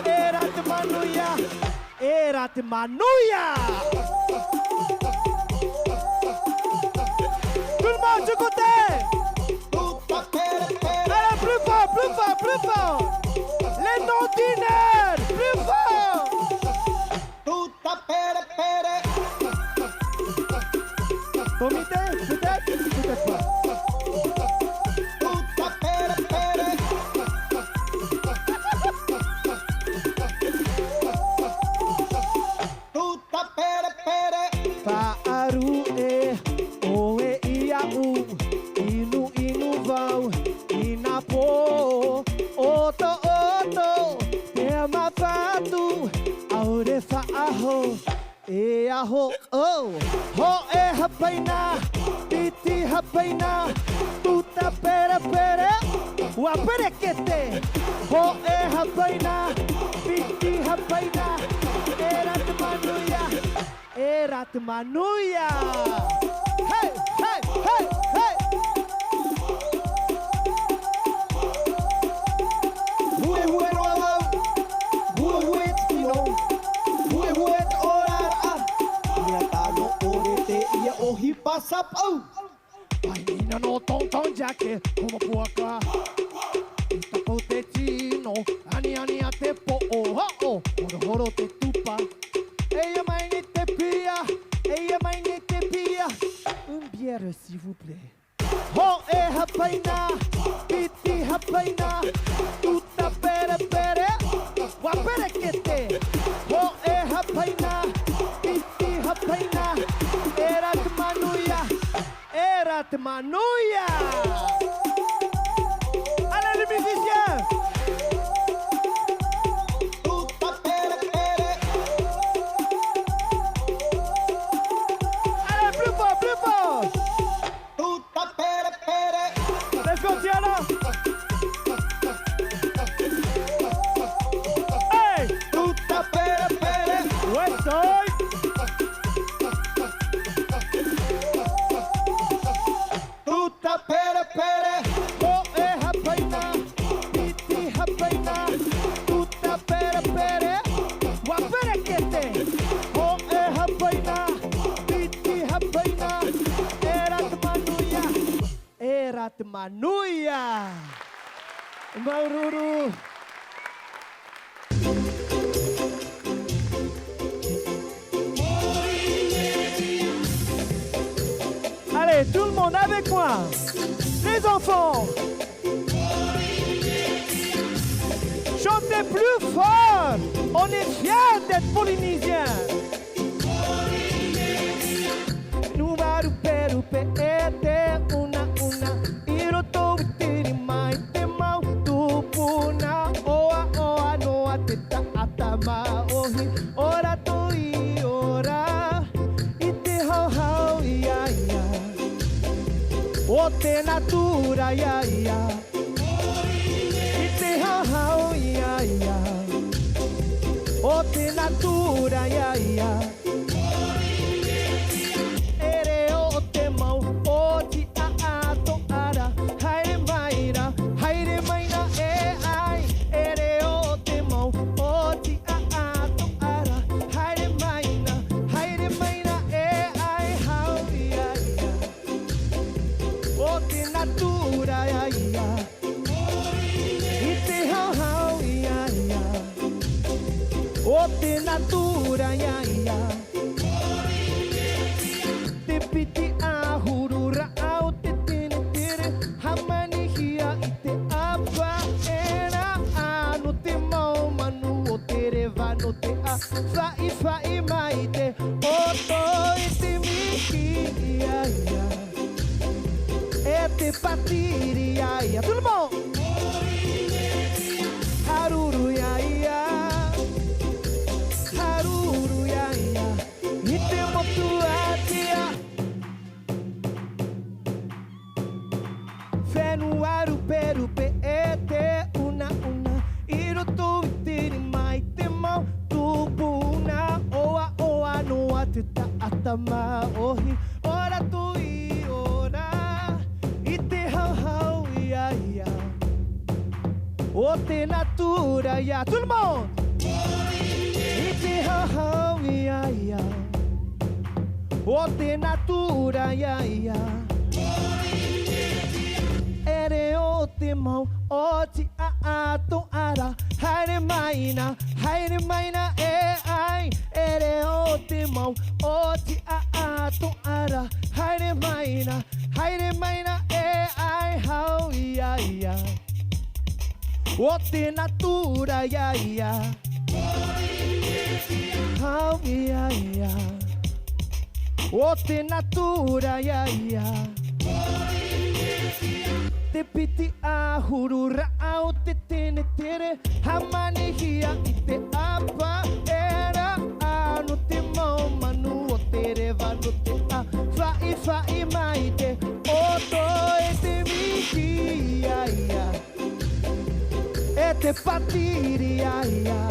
e rā te manuia, e rā te manuia. Tout le monde, du côté. Allez, plus fort, plus fort, plus fort. Les non-diners, plus fort. Tuta perepere. Tōmite, peut-être, peut-être pas. Tuta perepere. Tuta perepere. Faʻaruʻe ʻoe iāʻu, inuinu vau i nā pō, ʻotoʻoto te mau fatu, ʻaore faʻahou, e aho, oh. Hōʻē hapaina, piti hapaina, tuta perepere, ʻua perekete. Hōʻē hapaina, piti hapaina, e rā te manuia, e rā te manuia. Hey, hey, hey, hey. Huehue roa vau, huehue te kino, huehue te oraraʻa. Mea tano ʻore teie ʻohipa sapau. Painina nō Tonton Jack, homo puaka. I tapu te tino, aniani a te poʻo, hoʻo, horohoro te tupa. Eia mai nei te pia, eia mai nei te pia. Une bière, s'il vous plaît. Hōʻē hapaina, piti hapaina, tuta perepere, ʻua perekete. Hōʻē hapaina, piti hapaina, e rā te manuia, e rā te manuia. Allez, les musiciens. Tuta perepere. Manuia! Māuruuru! Allez, tout le monde avec moi. Les enfants. Chantez plus fort. On est fiers d'être Polynésiens. Nū vā ruperupe e te unauna, i roto i te rima i te mau tupuna, ʻoaʻoa noa te taʻata māʻohi, ʻo rātou i ora i te hauhau ia ia, o te natura ia ia. I te hauhau ia ia, o te natura ia ia. E reo te mau, ʻo tiʻa atoʻa ra, haere mai ra, haere mai ra e ai. E reo te mau, ʻo tiʻa atoʻa ra, haere mai ra, haere mai ra e ai. Hau ia ia, o te natura ia ia. I te hauhau ia ia, o te natura ia ia. Te piti ʻahuru raʻa o te tenetere, hāmanihia i te ʻāpaʻera, nō te mau manu o te reva, nō te ʻāfaʻifaʻi maite, ʻoto e te miki ia ia. E te pātiri ia ia. Tout le monde! Haruru ia ia. Haruru ia ia. I te motu ātea. Fenua ruperupe e te unauna, i roto i te rima i te mau tupuna, ʻoaʻoa noa te taʻata māʻohi, ʻo rātou i ora i te hauhau ia ia, o te natura ia. Tout le monde! I te hauhau ia ia, o te natura ia ia. E reo te mau, ʻo tiʻa atoʻa ra, haere mai ra, haere mai ra e ai. E reo te mau, ʻo tiʻa atoʻa ra, haere mai ra, haere mai ra e ai. Hau ia ia, o te natura ia ia. Hau ia ia, o te natura ia ia. Te piti ʻahuru raʻa o te tenetere, hāmanihia i te ʻāpaʻera, nō te mau manu o te reva, nō te ʻāfaʻifaʻi maite, ʻoto e te miki ia ia. E te pātiri ia ia.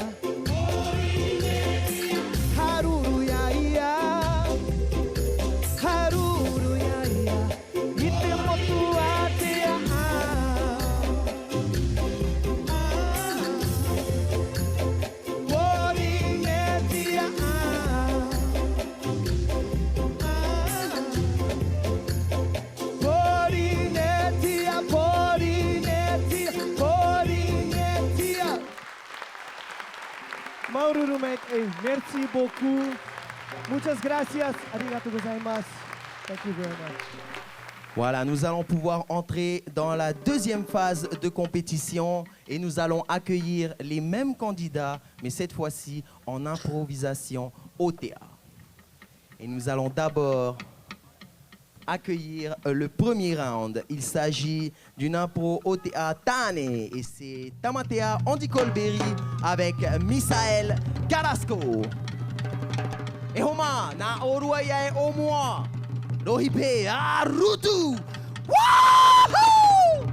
Haruru ia ia. Haruru ia ia. I te motu ātea. Pōrīnetia. Pōrīnetia, Pōrīnetia, Pōrīnetia. Māuruuru maitaʻi, merci beaucoup. Muchas gracias. Arigato gozaimasu. Thank you very much. Voilà, nous allons pouvoir entrer dans la deuxième phase de compétition et nous allons accueillir les mêmes candidats, mais cette fois-ci en improvisation O T A. Et nous allons d'abord accueillir, euh, le premier round. Il s'agit d'une impro O T A tāne et c'est Tamatea Andy Colberry avec Misael Carrasco. E homa, nā ʻōrua ia e ʻōmoa. Rohi pē, a rutu! Woohoo!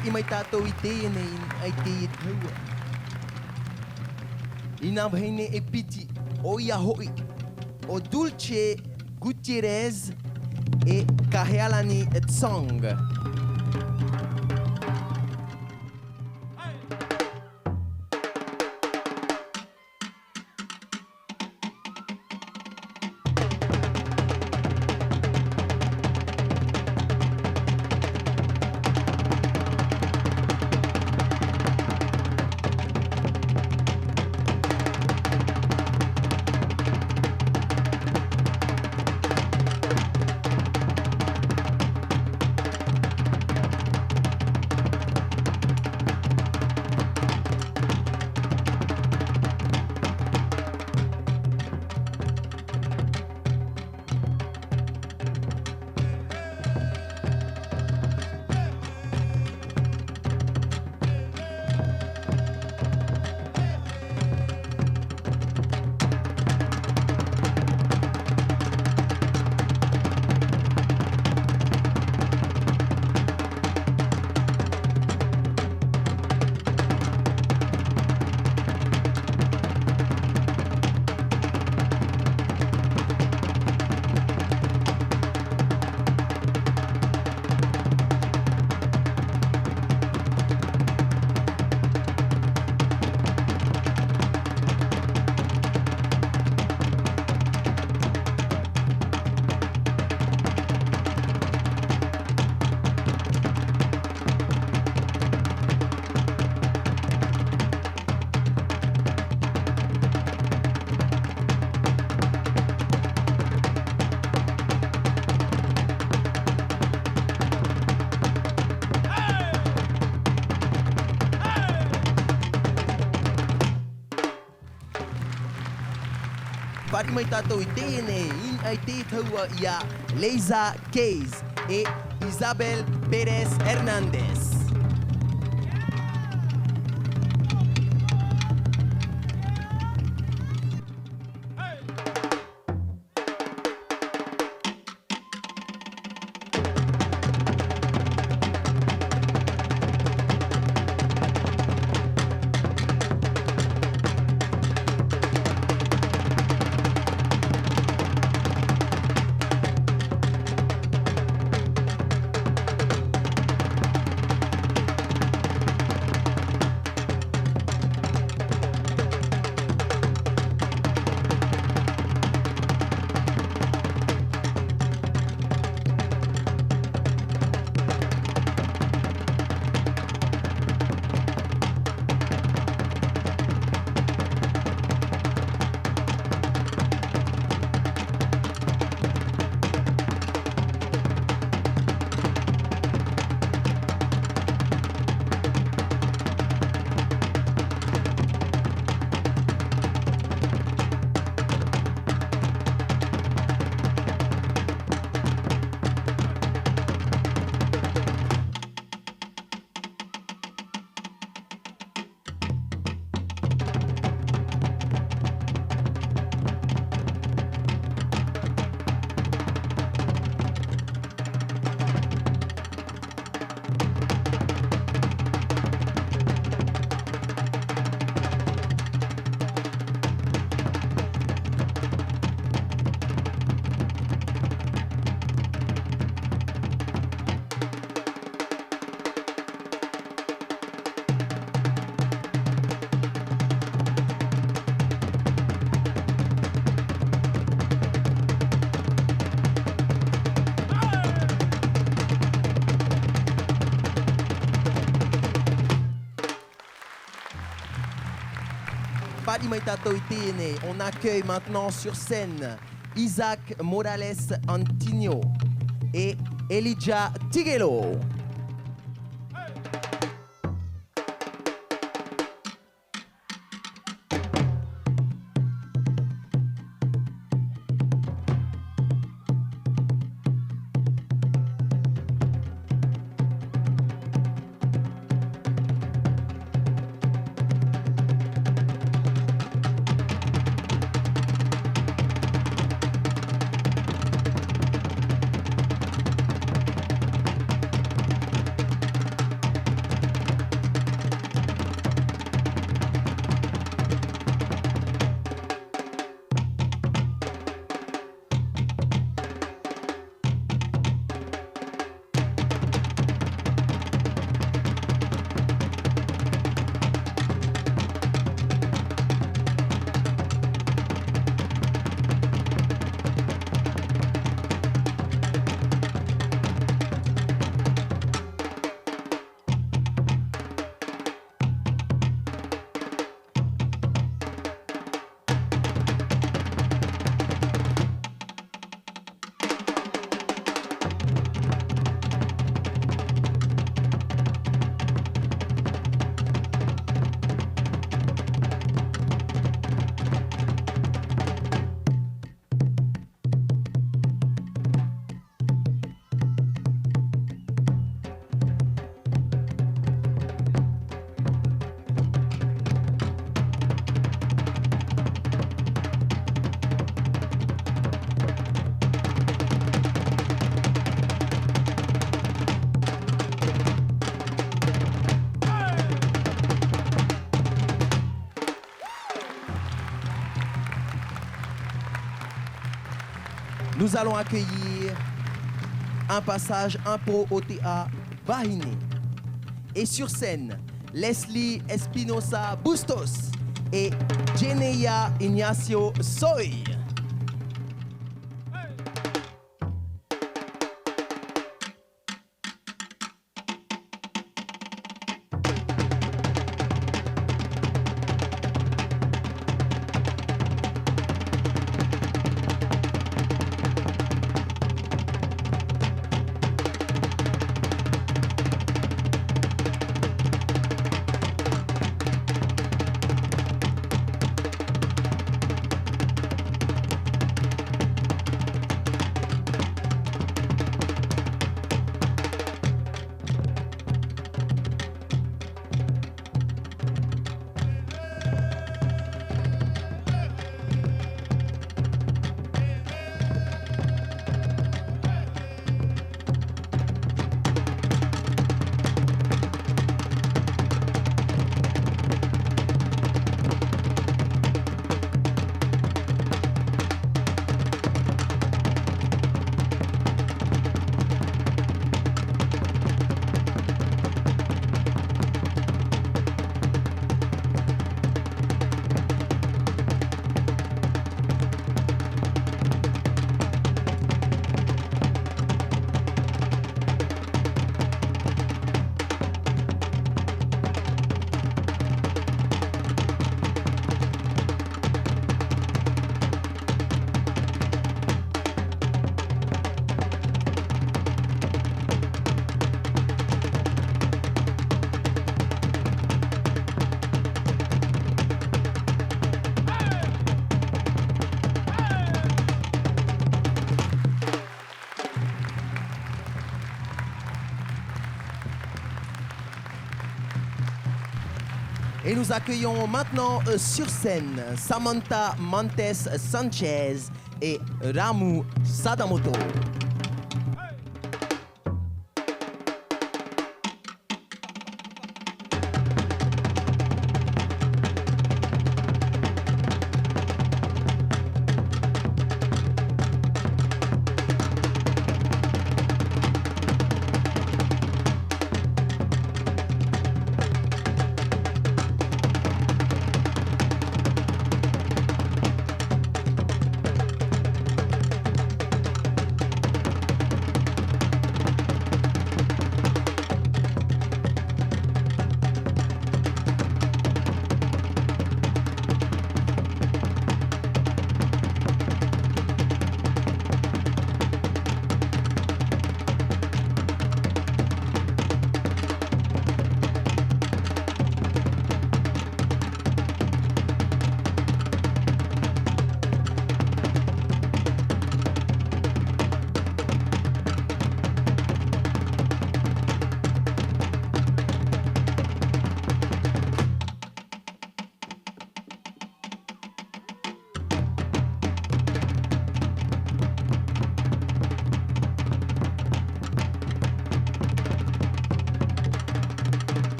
Fāriʻi mai tātou i teie nei, i teie taua. I nā vahine e piti, ʻoia hoʻi, ʻo Dulce Gutierrez e Kahealani Tsong. Fāriʻi mai tātou i teie nei, i niʻa i te taua iā Leiza Case e Isabel Perez Hernandez. Fāriʻi mai tātou i teie nei. On accueille maintenant sur scène Isaac Morales Antinho et Elijah Tigelo. Nous allons accueillir un passage impro O T A Vahine. Et sur scène, Leslie Espinosa Bustos et Jeneia Ignacio Soy. Et nous accueillons maintenant, euh, sur scène Samantha Montes Sanchez et Ramu Sadamoto.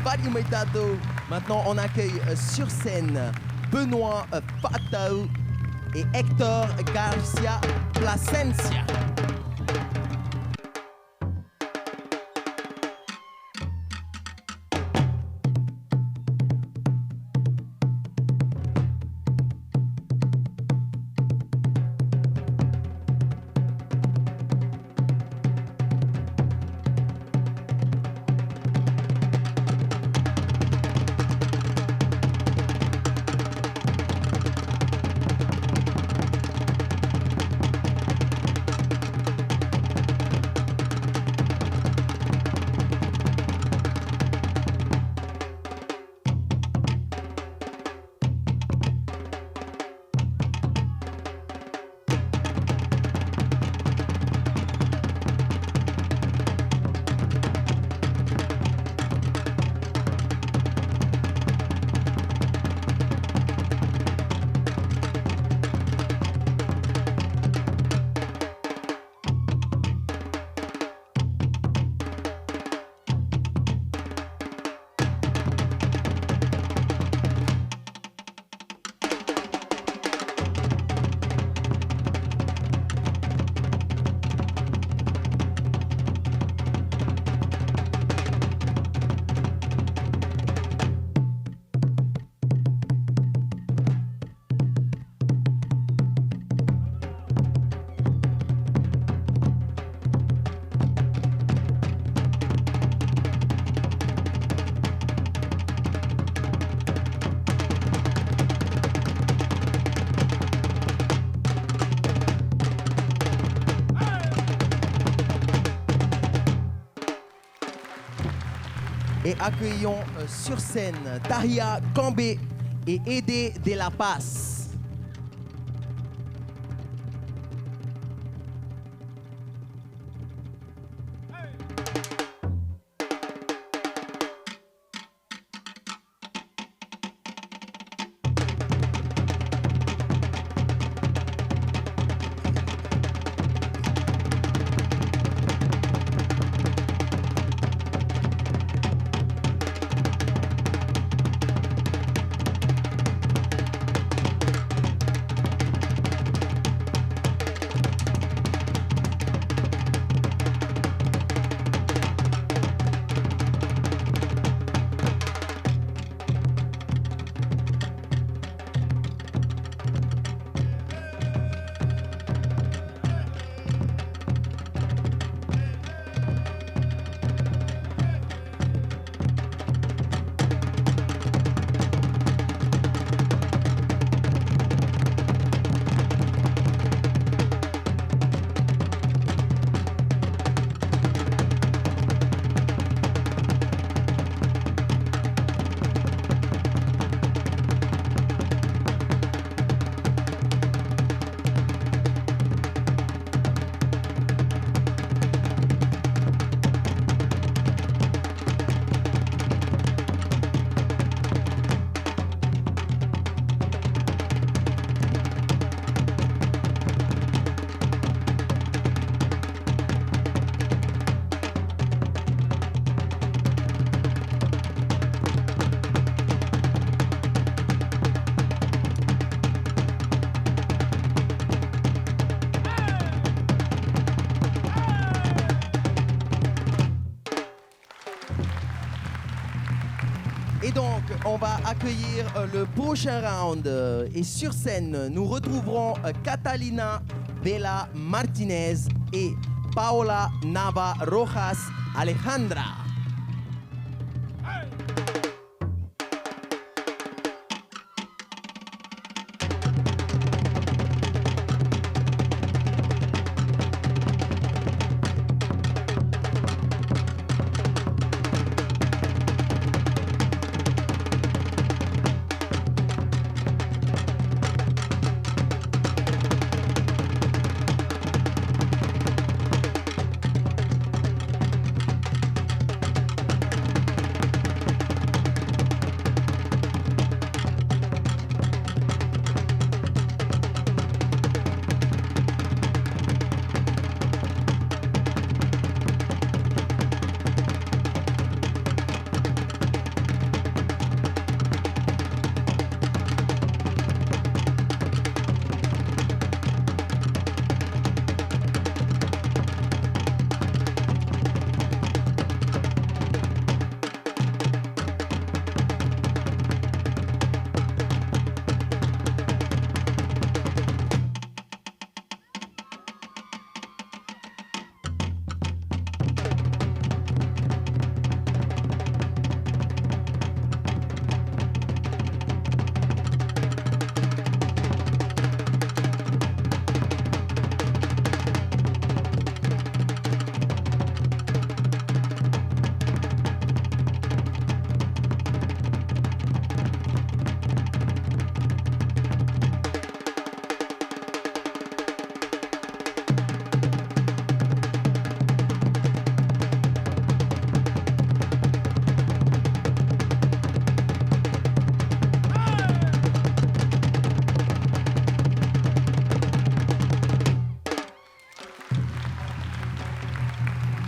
Fāriʻi mai tātou. Maintenant, on accueille, euh, sur scène Benoît, euh, Faʻatau et Hector Garcia Plasencia. Et accueillons, euh, sur scène Tahia Kambé et Aidé de la Paz. Et donc, on va accueillir, euh, le prochain round, euh, et sur scène, nous retrouverons, euh, Catalina Vela Martinez et Paola Nava Rojas Alejandra.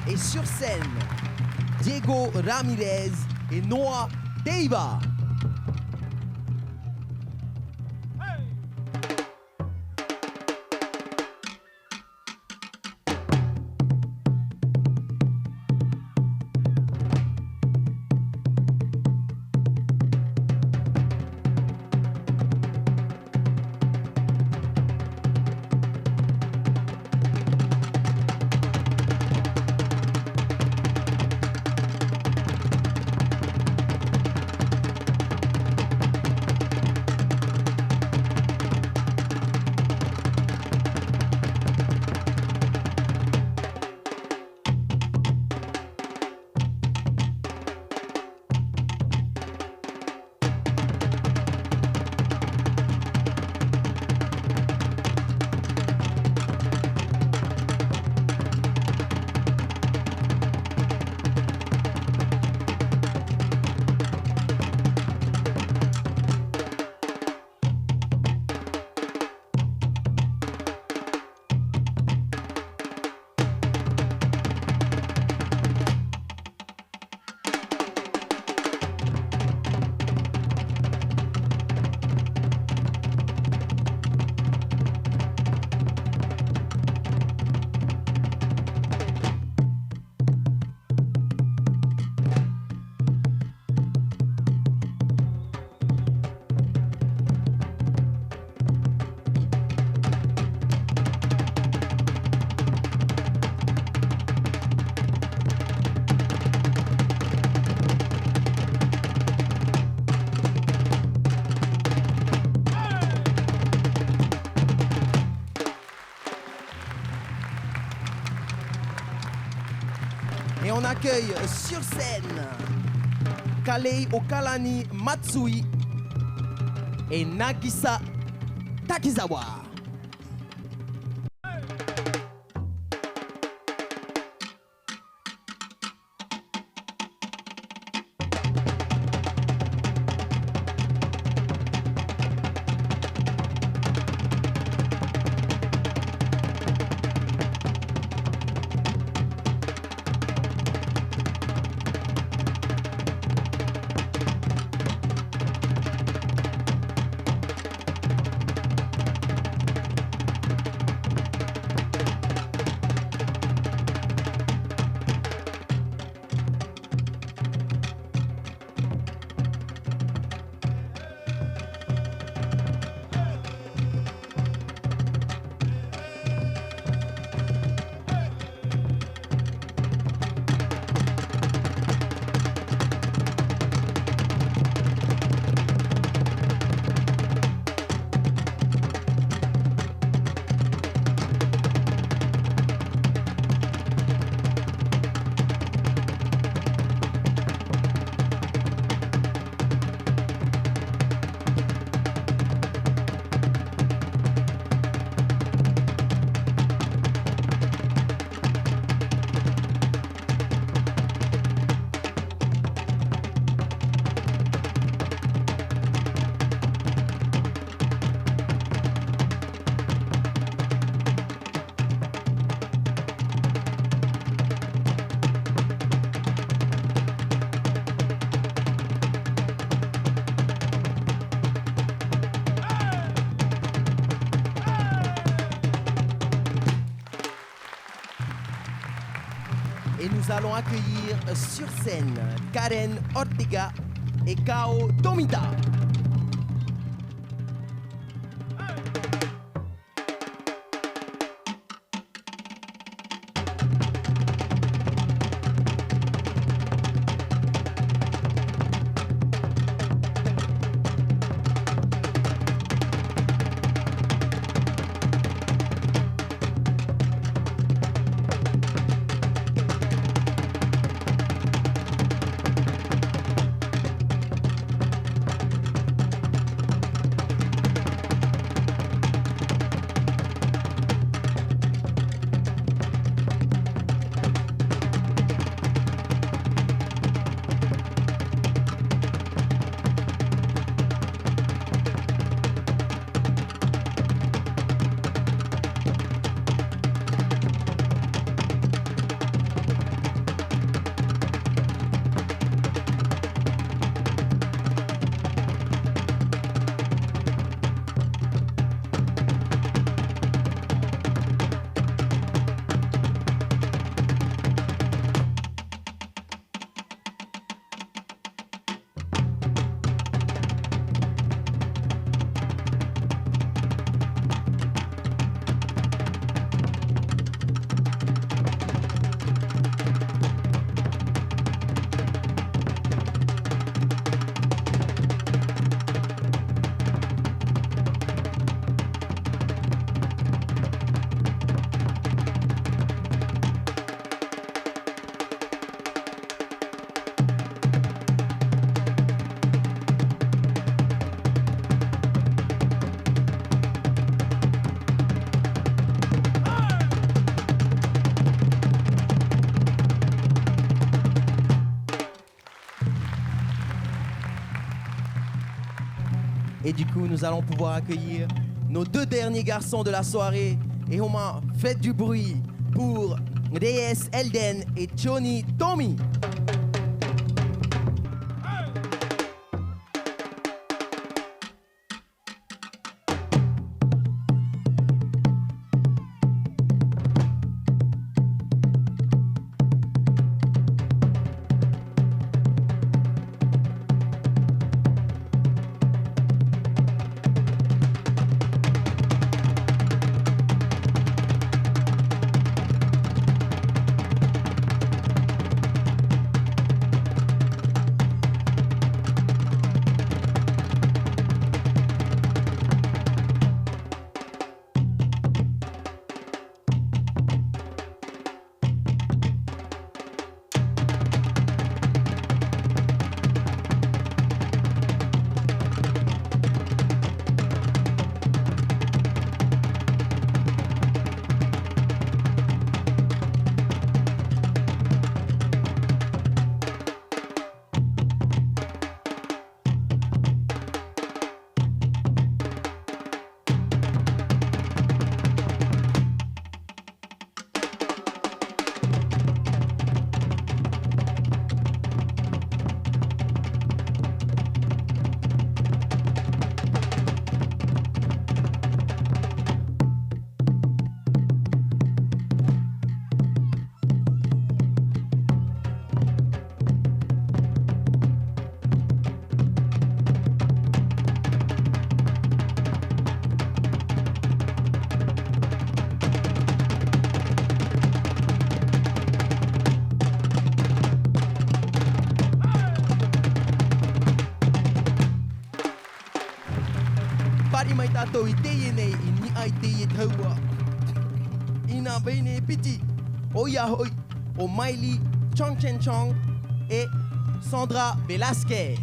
Et sur scène, Diego Ramirez et Noah Teiva. Et on accueille sur scène Kalei Okalani Matsui et Nagisa Takizawa. Et nous allons accueillir sur scène Karen Ortega et Kao Tomita. Et du coup, nous allons pouvoir accueillir nos deux derniers garçons de la soirée. Et Romain, faites du bruit pour Reyes Elden et Johnny Tommy. tātou i teie nei i niʻa i teie taua. I nā vahine piti, ʻoia hoʻi, ʻo Maili Chong Chen Chong e Sandra Velasquez.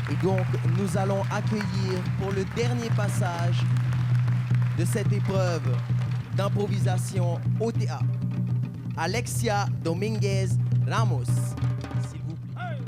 Et donc, nous allons accueillir pour le dernier passage de cette épreuve d'improvisation O T A, Alexia Dominguez Ramos, s'il vous plaît.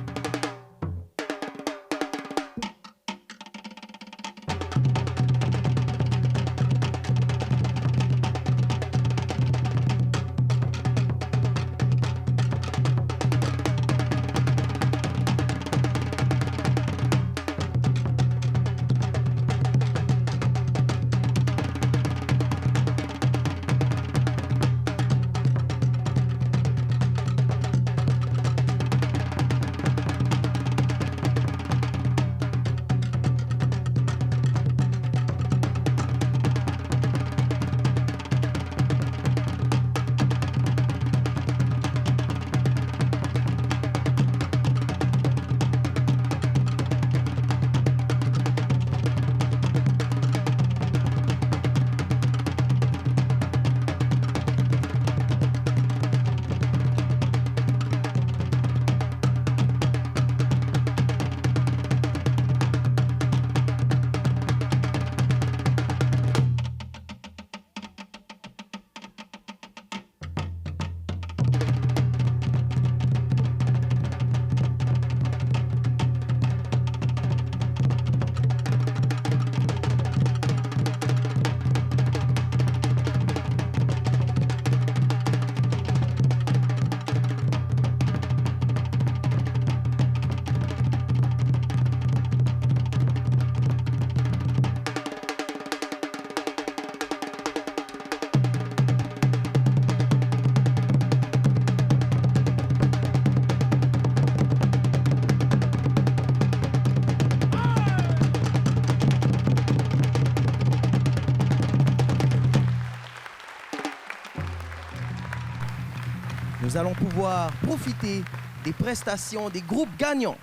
Nous allons pouvoir profiter des prestations des groupes gagnants.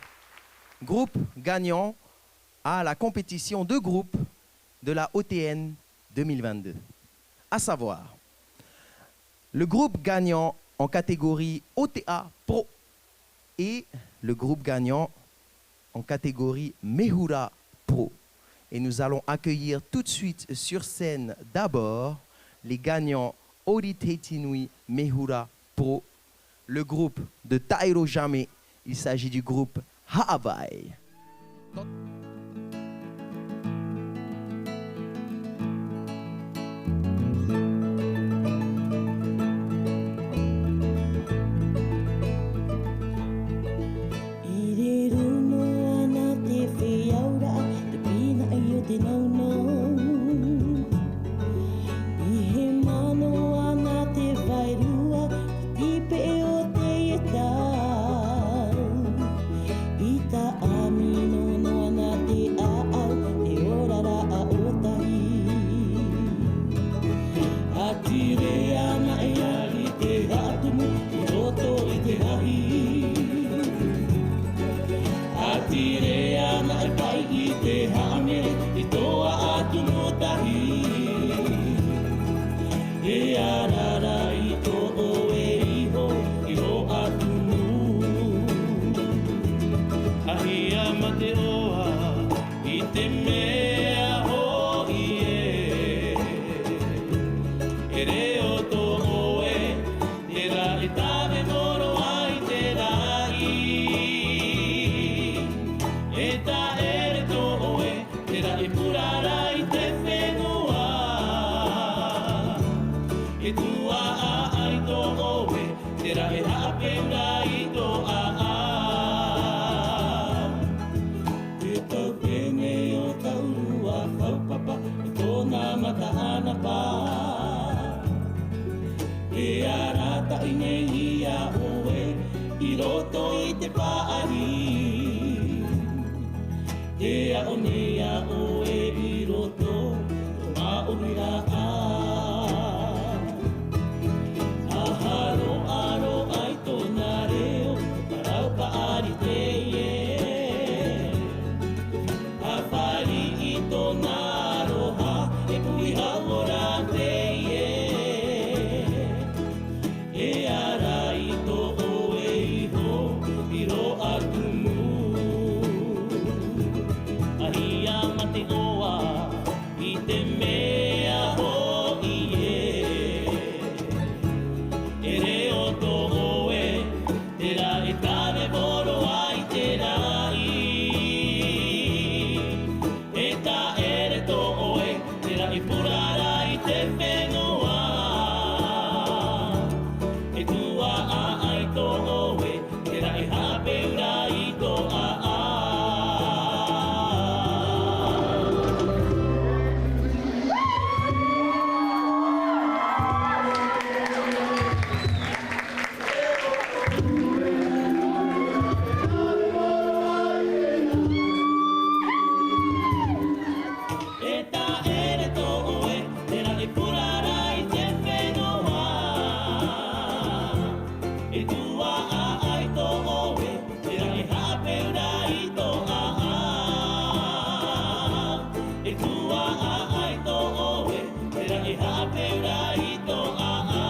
Groupe gagnant à la compétition de groupe de la O T N deux mille vingt-deux. À savoir, le groupe gagnant en catégorie O T A Pro et le groupe gagnant en catégorie Mehura Pro. Et nous allons accueillir tout de suite sur scène d'abord les gagnants Ori Teitinui Mehura Pro, le groupe de Tairo Jamais. Il s'agit du groupe Haʻavai. Tīreia naʻe ia i te haʻatumu i roto i te rahi. A tīreia naʻe paʻi i te haʻamere i tō ʻāʻau tumu tahi. E araraʻi tō ʻoe iho i rō ʻāʻau tumu. Ahia mā te ʻoaʻoa i te mea hoʻi ē. E reo tō ʻoe, terā e tāvevoro ai te raʻi. E taʻere tō ʻoe, terā e purara i te fenua. E tuaʻa ai tō ʻoe, terā e haʻapūai i tō ʻāʻau. Te tau pēnei o Taurua, haupapa i tōna mata ʻanapa. E arataʻi nei iā ʻoe i roto i te paʻari. E aʻo nei iā ʻoe i roto i tō māʻohi raʻa. A haroʻaroʻa i tōna reo, parau paʻari teie. A fāriʻi tōna aroha, e puʻi hauora teie. E ara i tō ʻoe iho i rō ʻāʻau tumu. Ahia mā te ʻoaʻoa i te mea hoʻi ē. E reo tō ʻoe, terā e tāvevoro ai te raʻi. E taʻere tō ʻoe, terā e purara i te fenua. E tuaʻa ai tō ʻoe, terā e haʻapūai i tō ʻāʻau. E taʻere tō ʻoe, terā e purara i te fenua. E tuaʻa ai tō ʻoe, terā e haʻapūai i tō ʻāʻau. E tuaʻa ai tō ʻoe, terā e haʻapūai i tō ʻāʻau.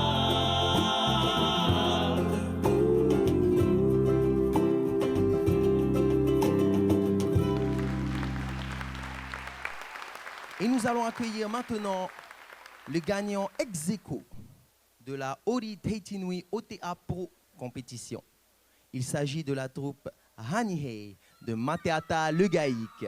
Et nous allons accueillir maintenant le gagnant ex aequo de la Ori Tahiti Nui O T A Pro Competition. Il s'agit de la troupe Hanihei de Mateata le Gaik.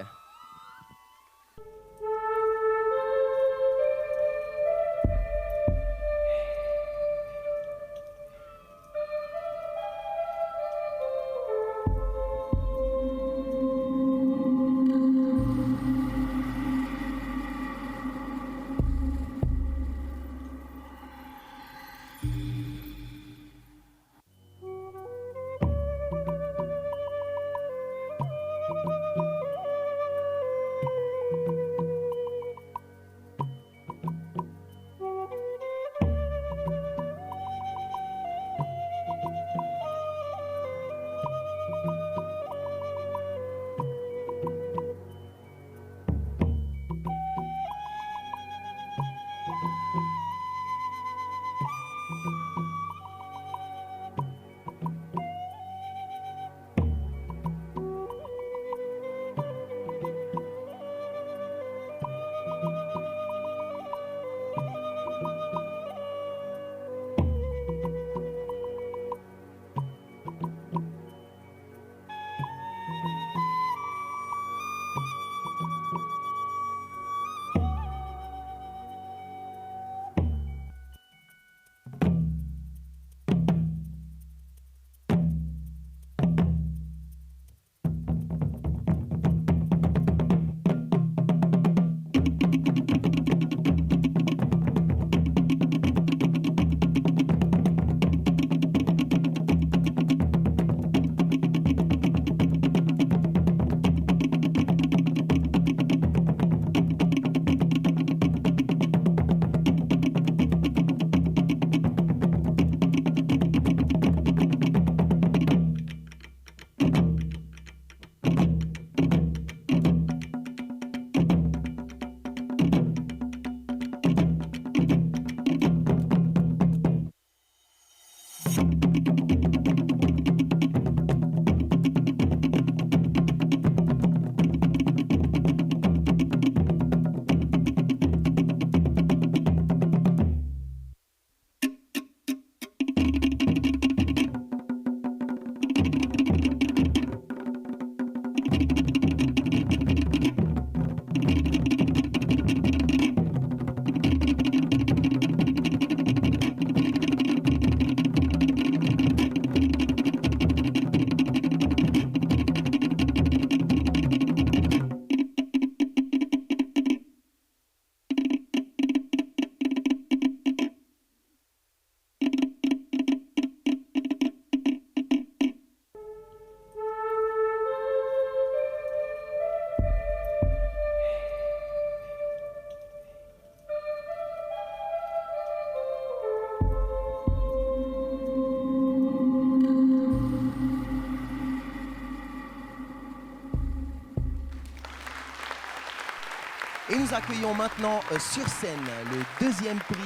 Et nous accueillons maintenant, euh, sur scène le deuxième prix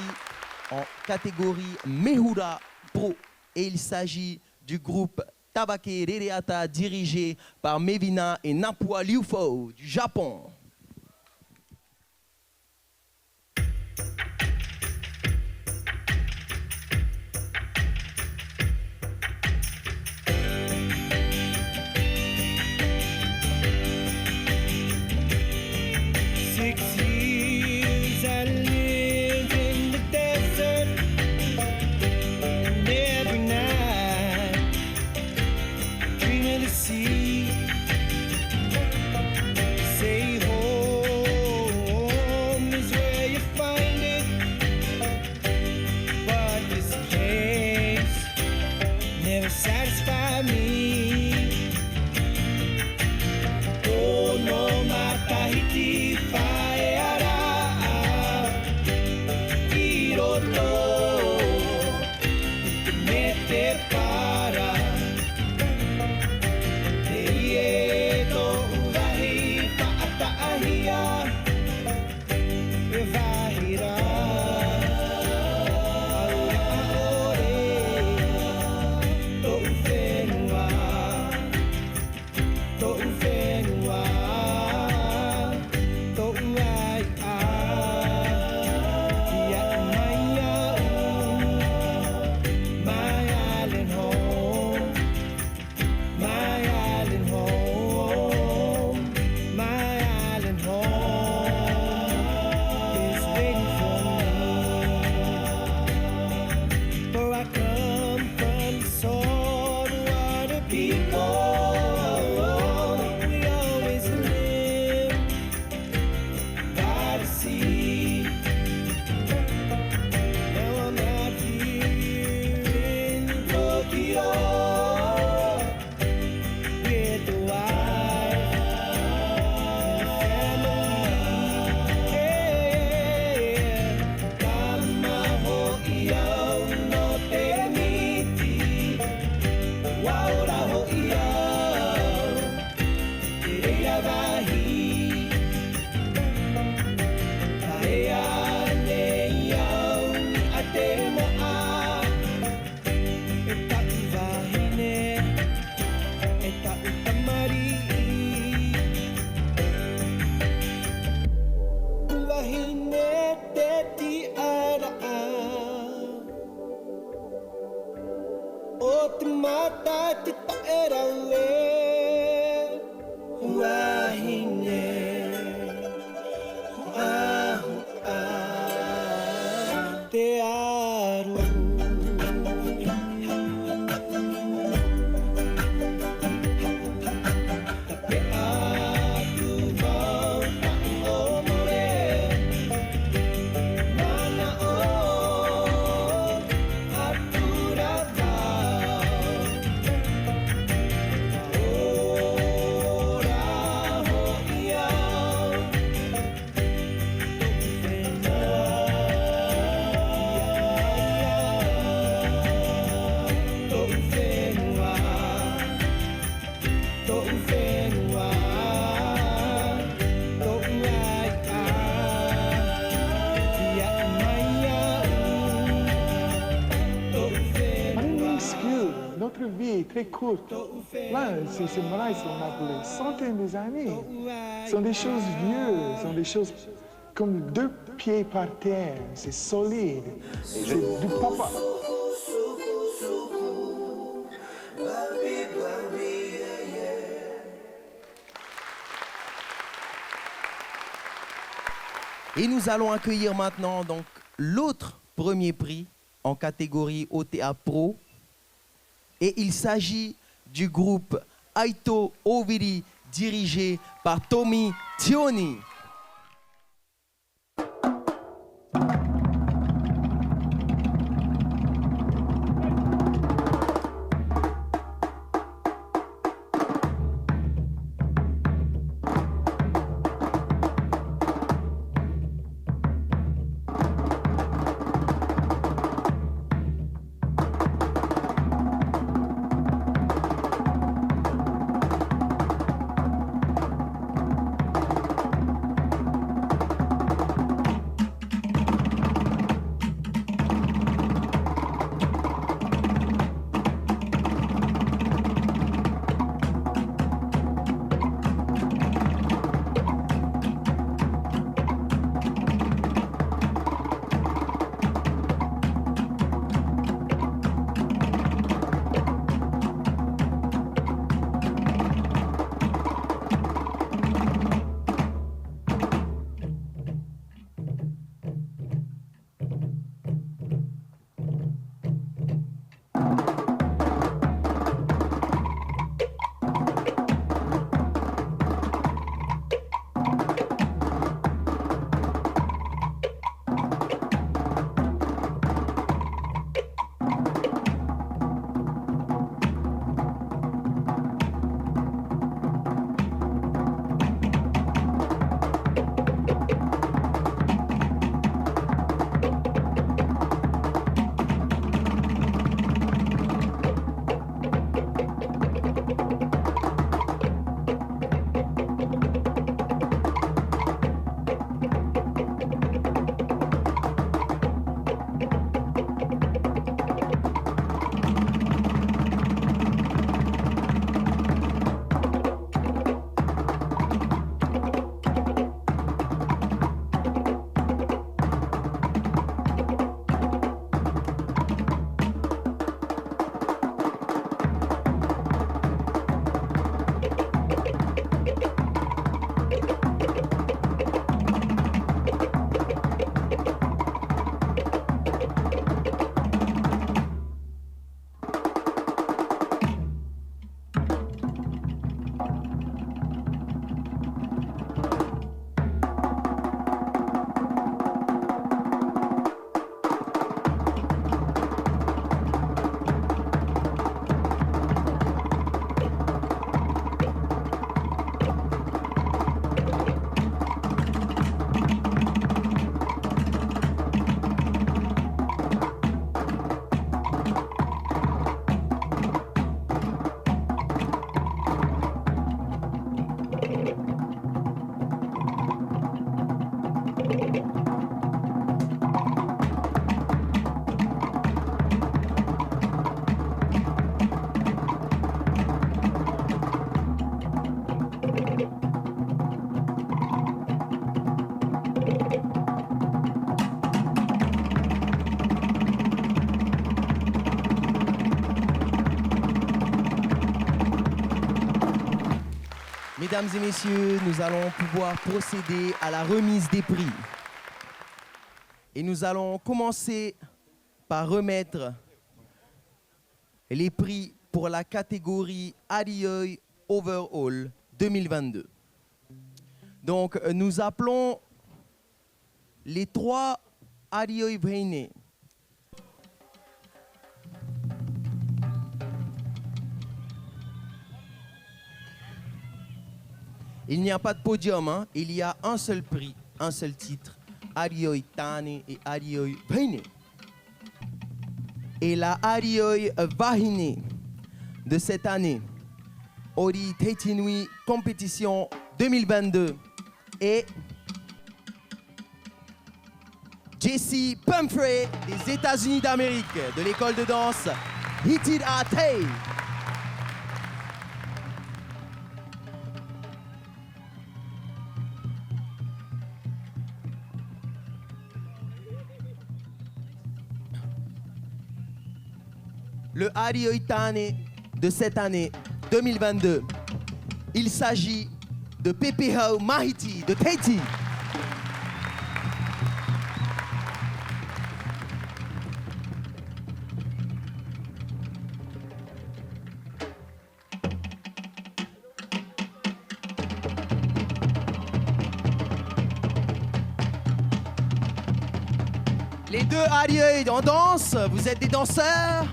en catégorie Mehura Pro. Et il s'agit du groupe Tabake Rereata, dirigé par Mevina et Napua Liufau du Japon. Six years I lived in the desert, and every night dream of the sea. Say, Vie très courte. Là, ces, ces molailles, on a pour des centaines des années. Ce sont des choses vieux, ce sont des choses comme deux pieds par terre. C'est solide. C'est du papa. Et nous allons accueillir maintenant donc l'autre premier prix en catégorie O T A Pro. Et il s'agit du groupe Aito Oviri, dirigé par Tommy Tioni. Mesdames et messieurs, nous allons pouvoir procéder à la remise des prix. Et nous allons commencer par remettre les prix pour la catégorie Arioi Overall deux mille vingt-deux. Donc, euh, nous appelons les trois Arioi Vahine. Il n'y a pas de podium, hein. Il y a un seul prix, un seul titre. Arioi Tane et Arioi Vahine. Et la Arioi Vahine de cette année, Ori Teitinui Compétition deux mille vingt-deux, est Jesse Pumphrey des États-Unis d'Amérique, de l'école de danse Hitirātei. Le ʻārioi tāne de cette année deux mille vingt-deux, il s'agit de Pepehau Mahiti de Tahiti. Les deux ʻārioi en danse, vous êtes des danseurs ?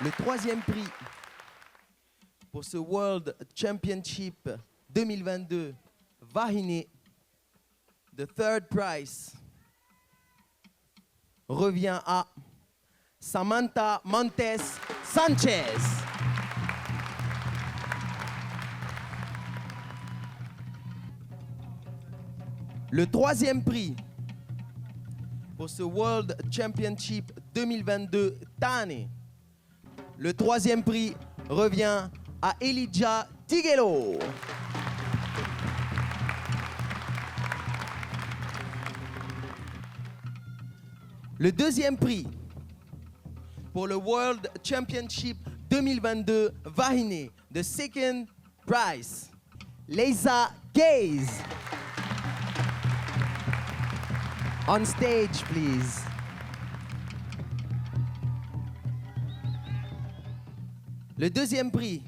Le troisième prix pour ce World Championship deux mille vingt-deux Vahine, the third prize, revient à Samantha Montes Sanchez. Le troisième prix pour ce World Championship deux mille vingt-deux tāne. Le troisième prix revient à Elijah Tigelo. Le deuxième prix pour le World Championship deux mille vingt-deux Vahine, the second prize, Leisa Gaze. On stage, please. Le deuxième prix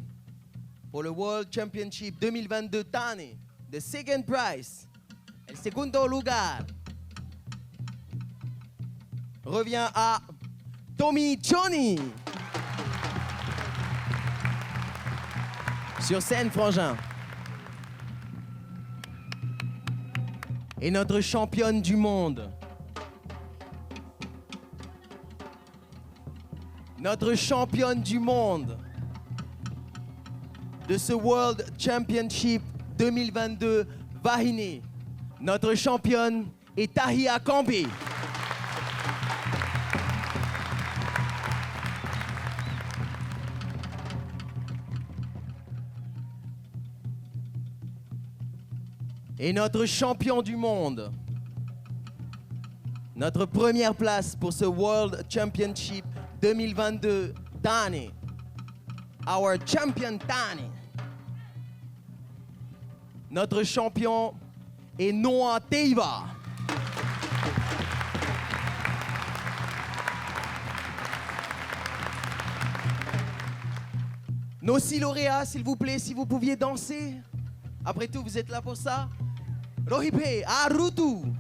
pour le World Championship deux mille vingt-deux tāne, the second prize, el segundo lugar, revient à Tommy Johnny. Sur scène, frangin. Et notre championne du monde. Notre championne du monde de ce World Championship deux mille vingt-deux Vahine. Notre championne est Tahia Kambe. Et notre champion du monde, notre première place pour ce World Championship deux mille vingt-deux tāne. Our champion tāne. Notre champion est Noah Teiva. Nos six lauréats, s'il vous plaît, si vous pouviez danser. Après tout, vous êtes là pour ça. Rohipe, Arutu.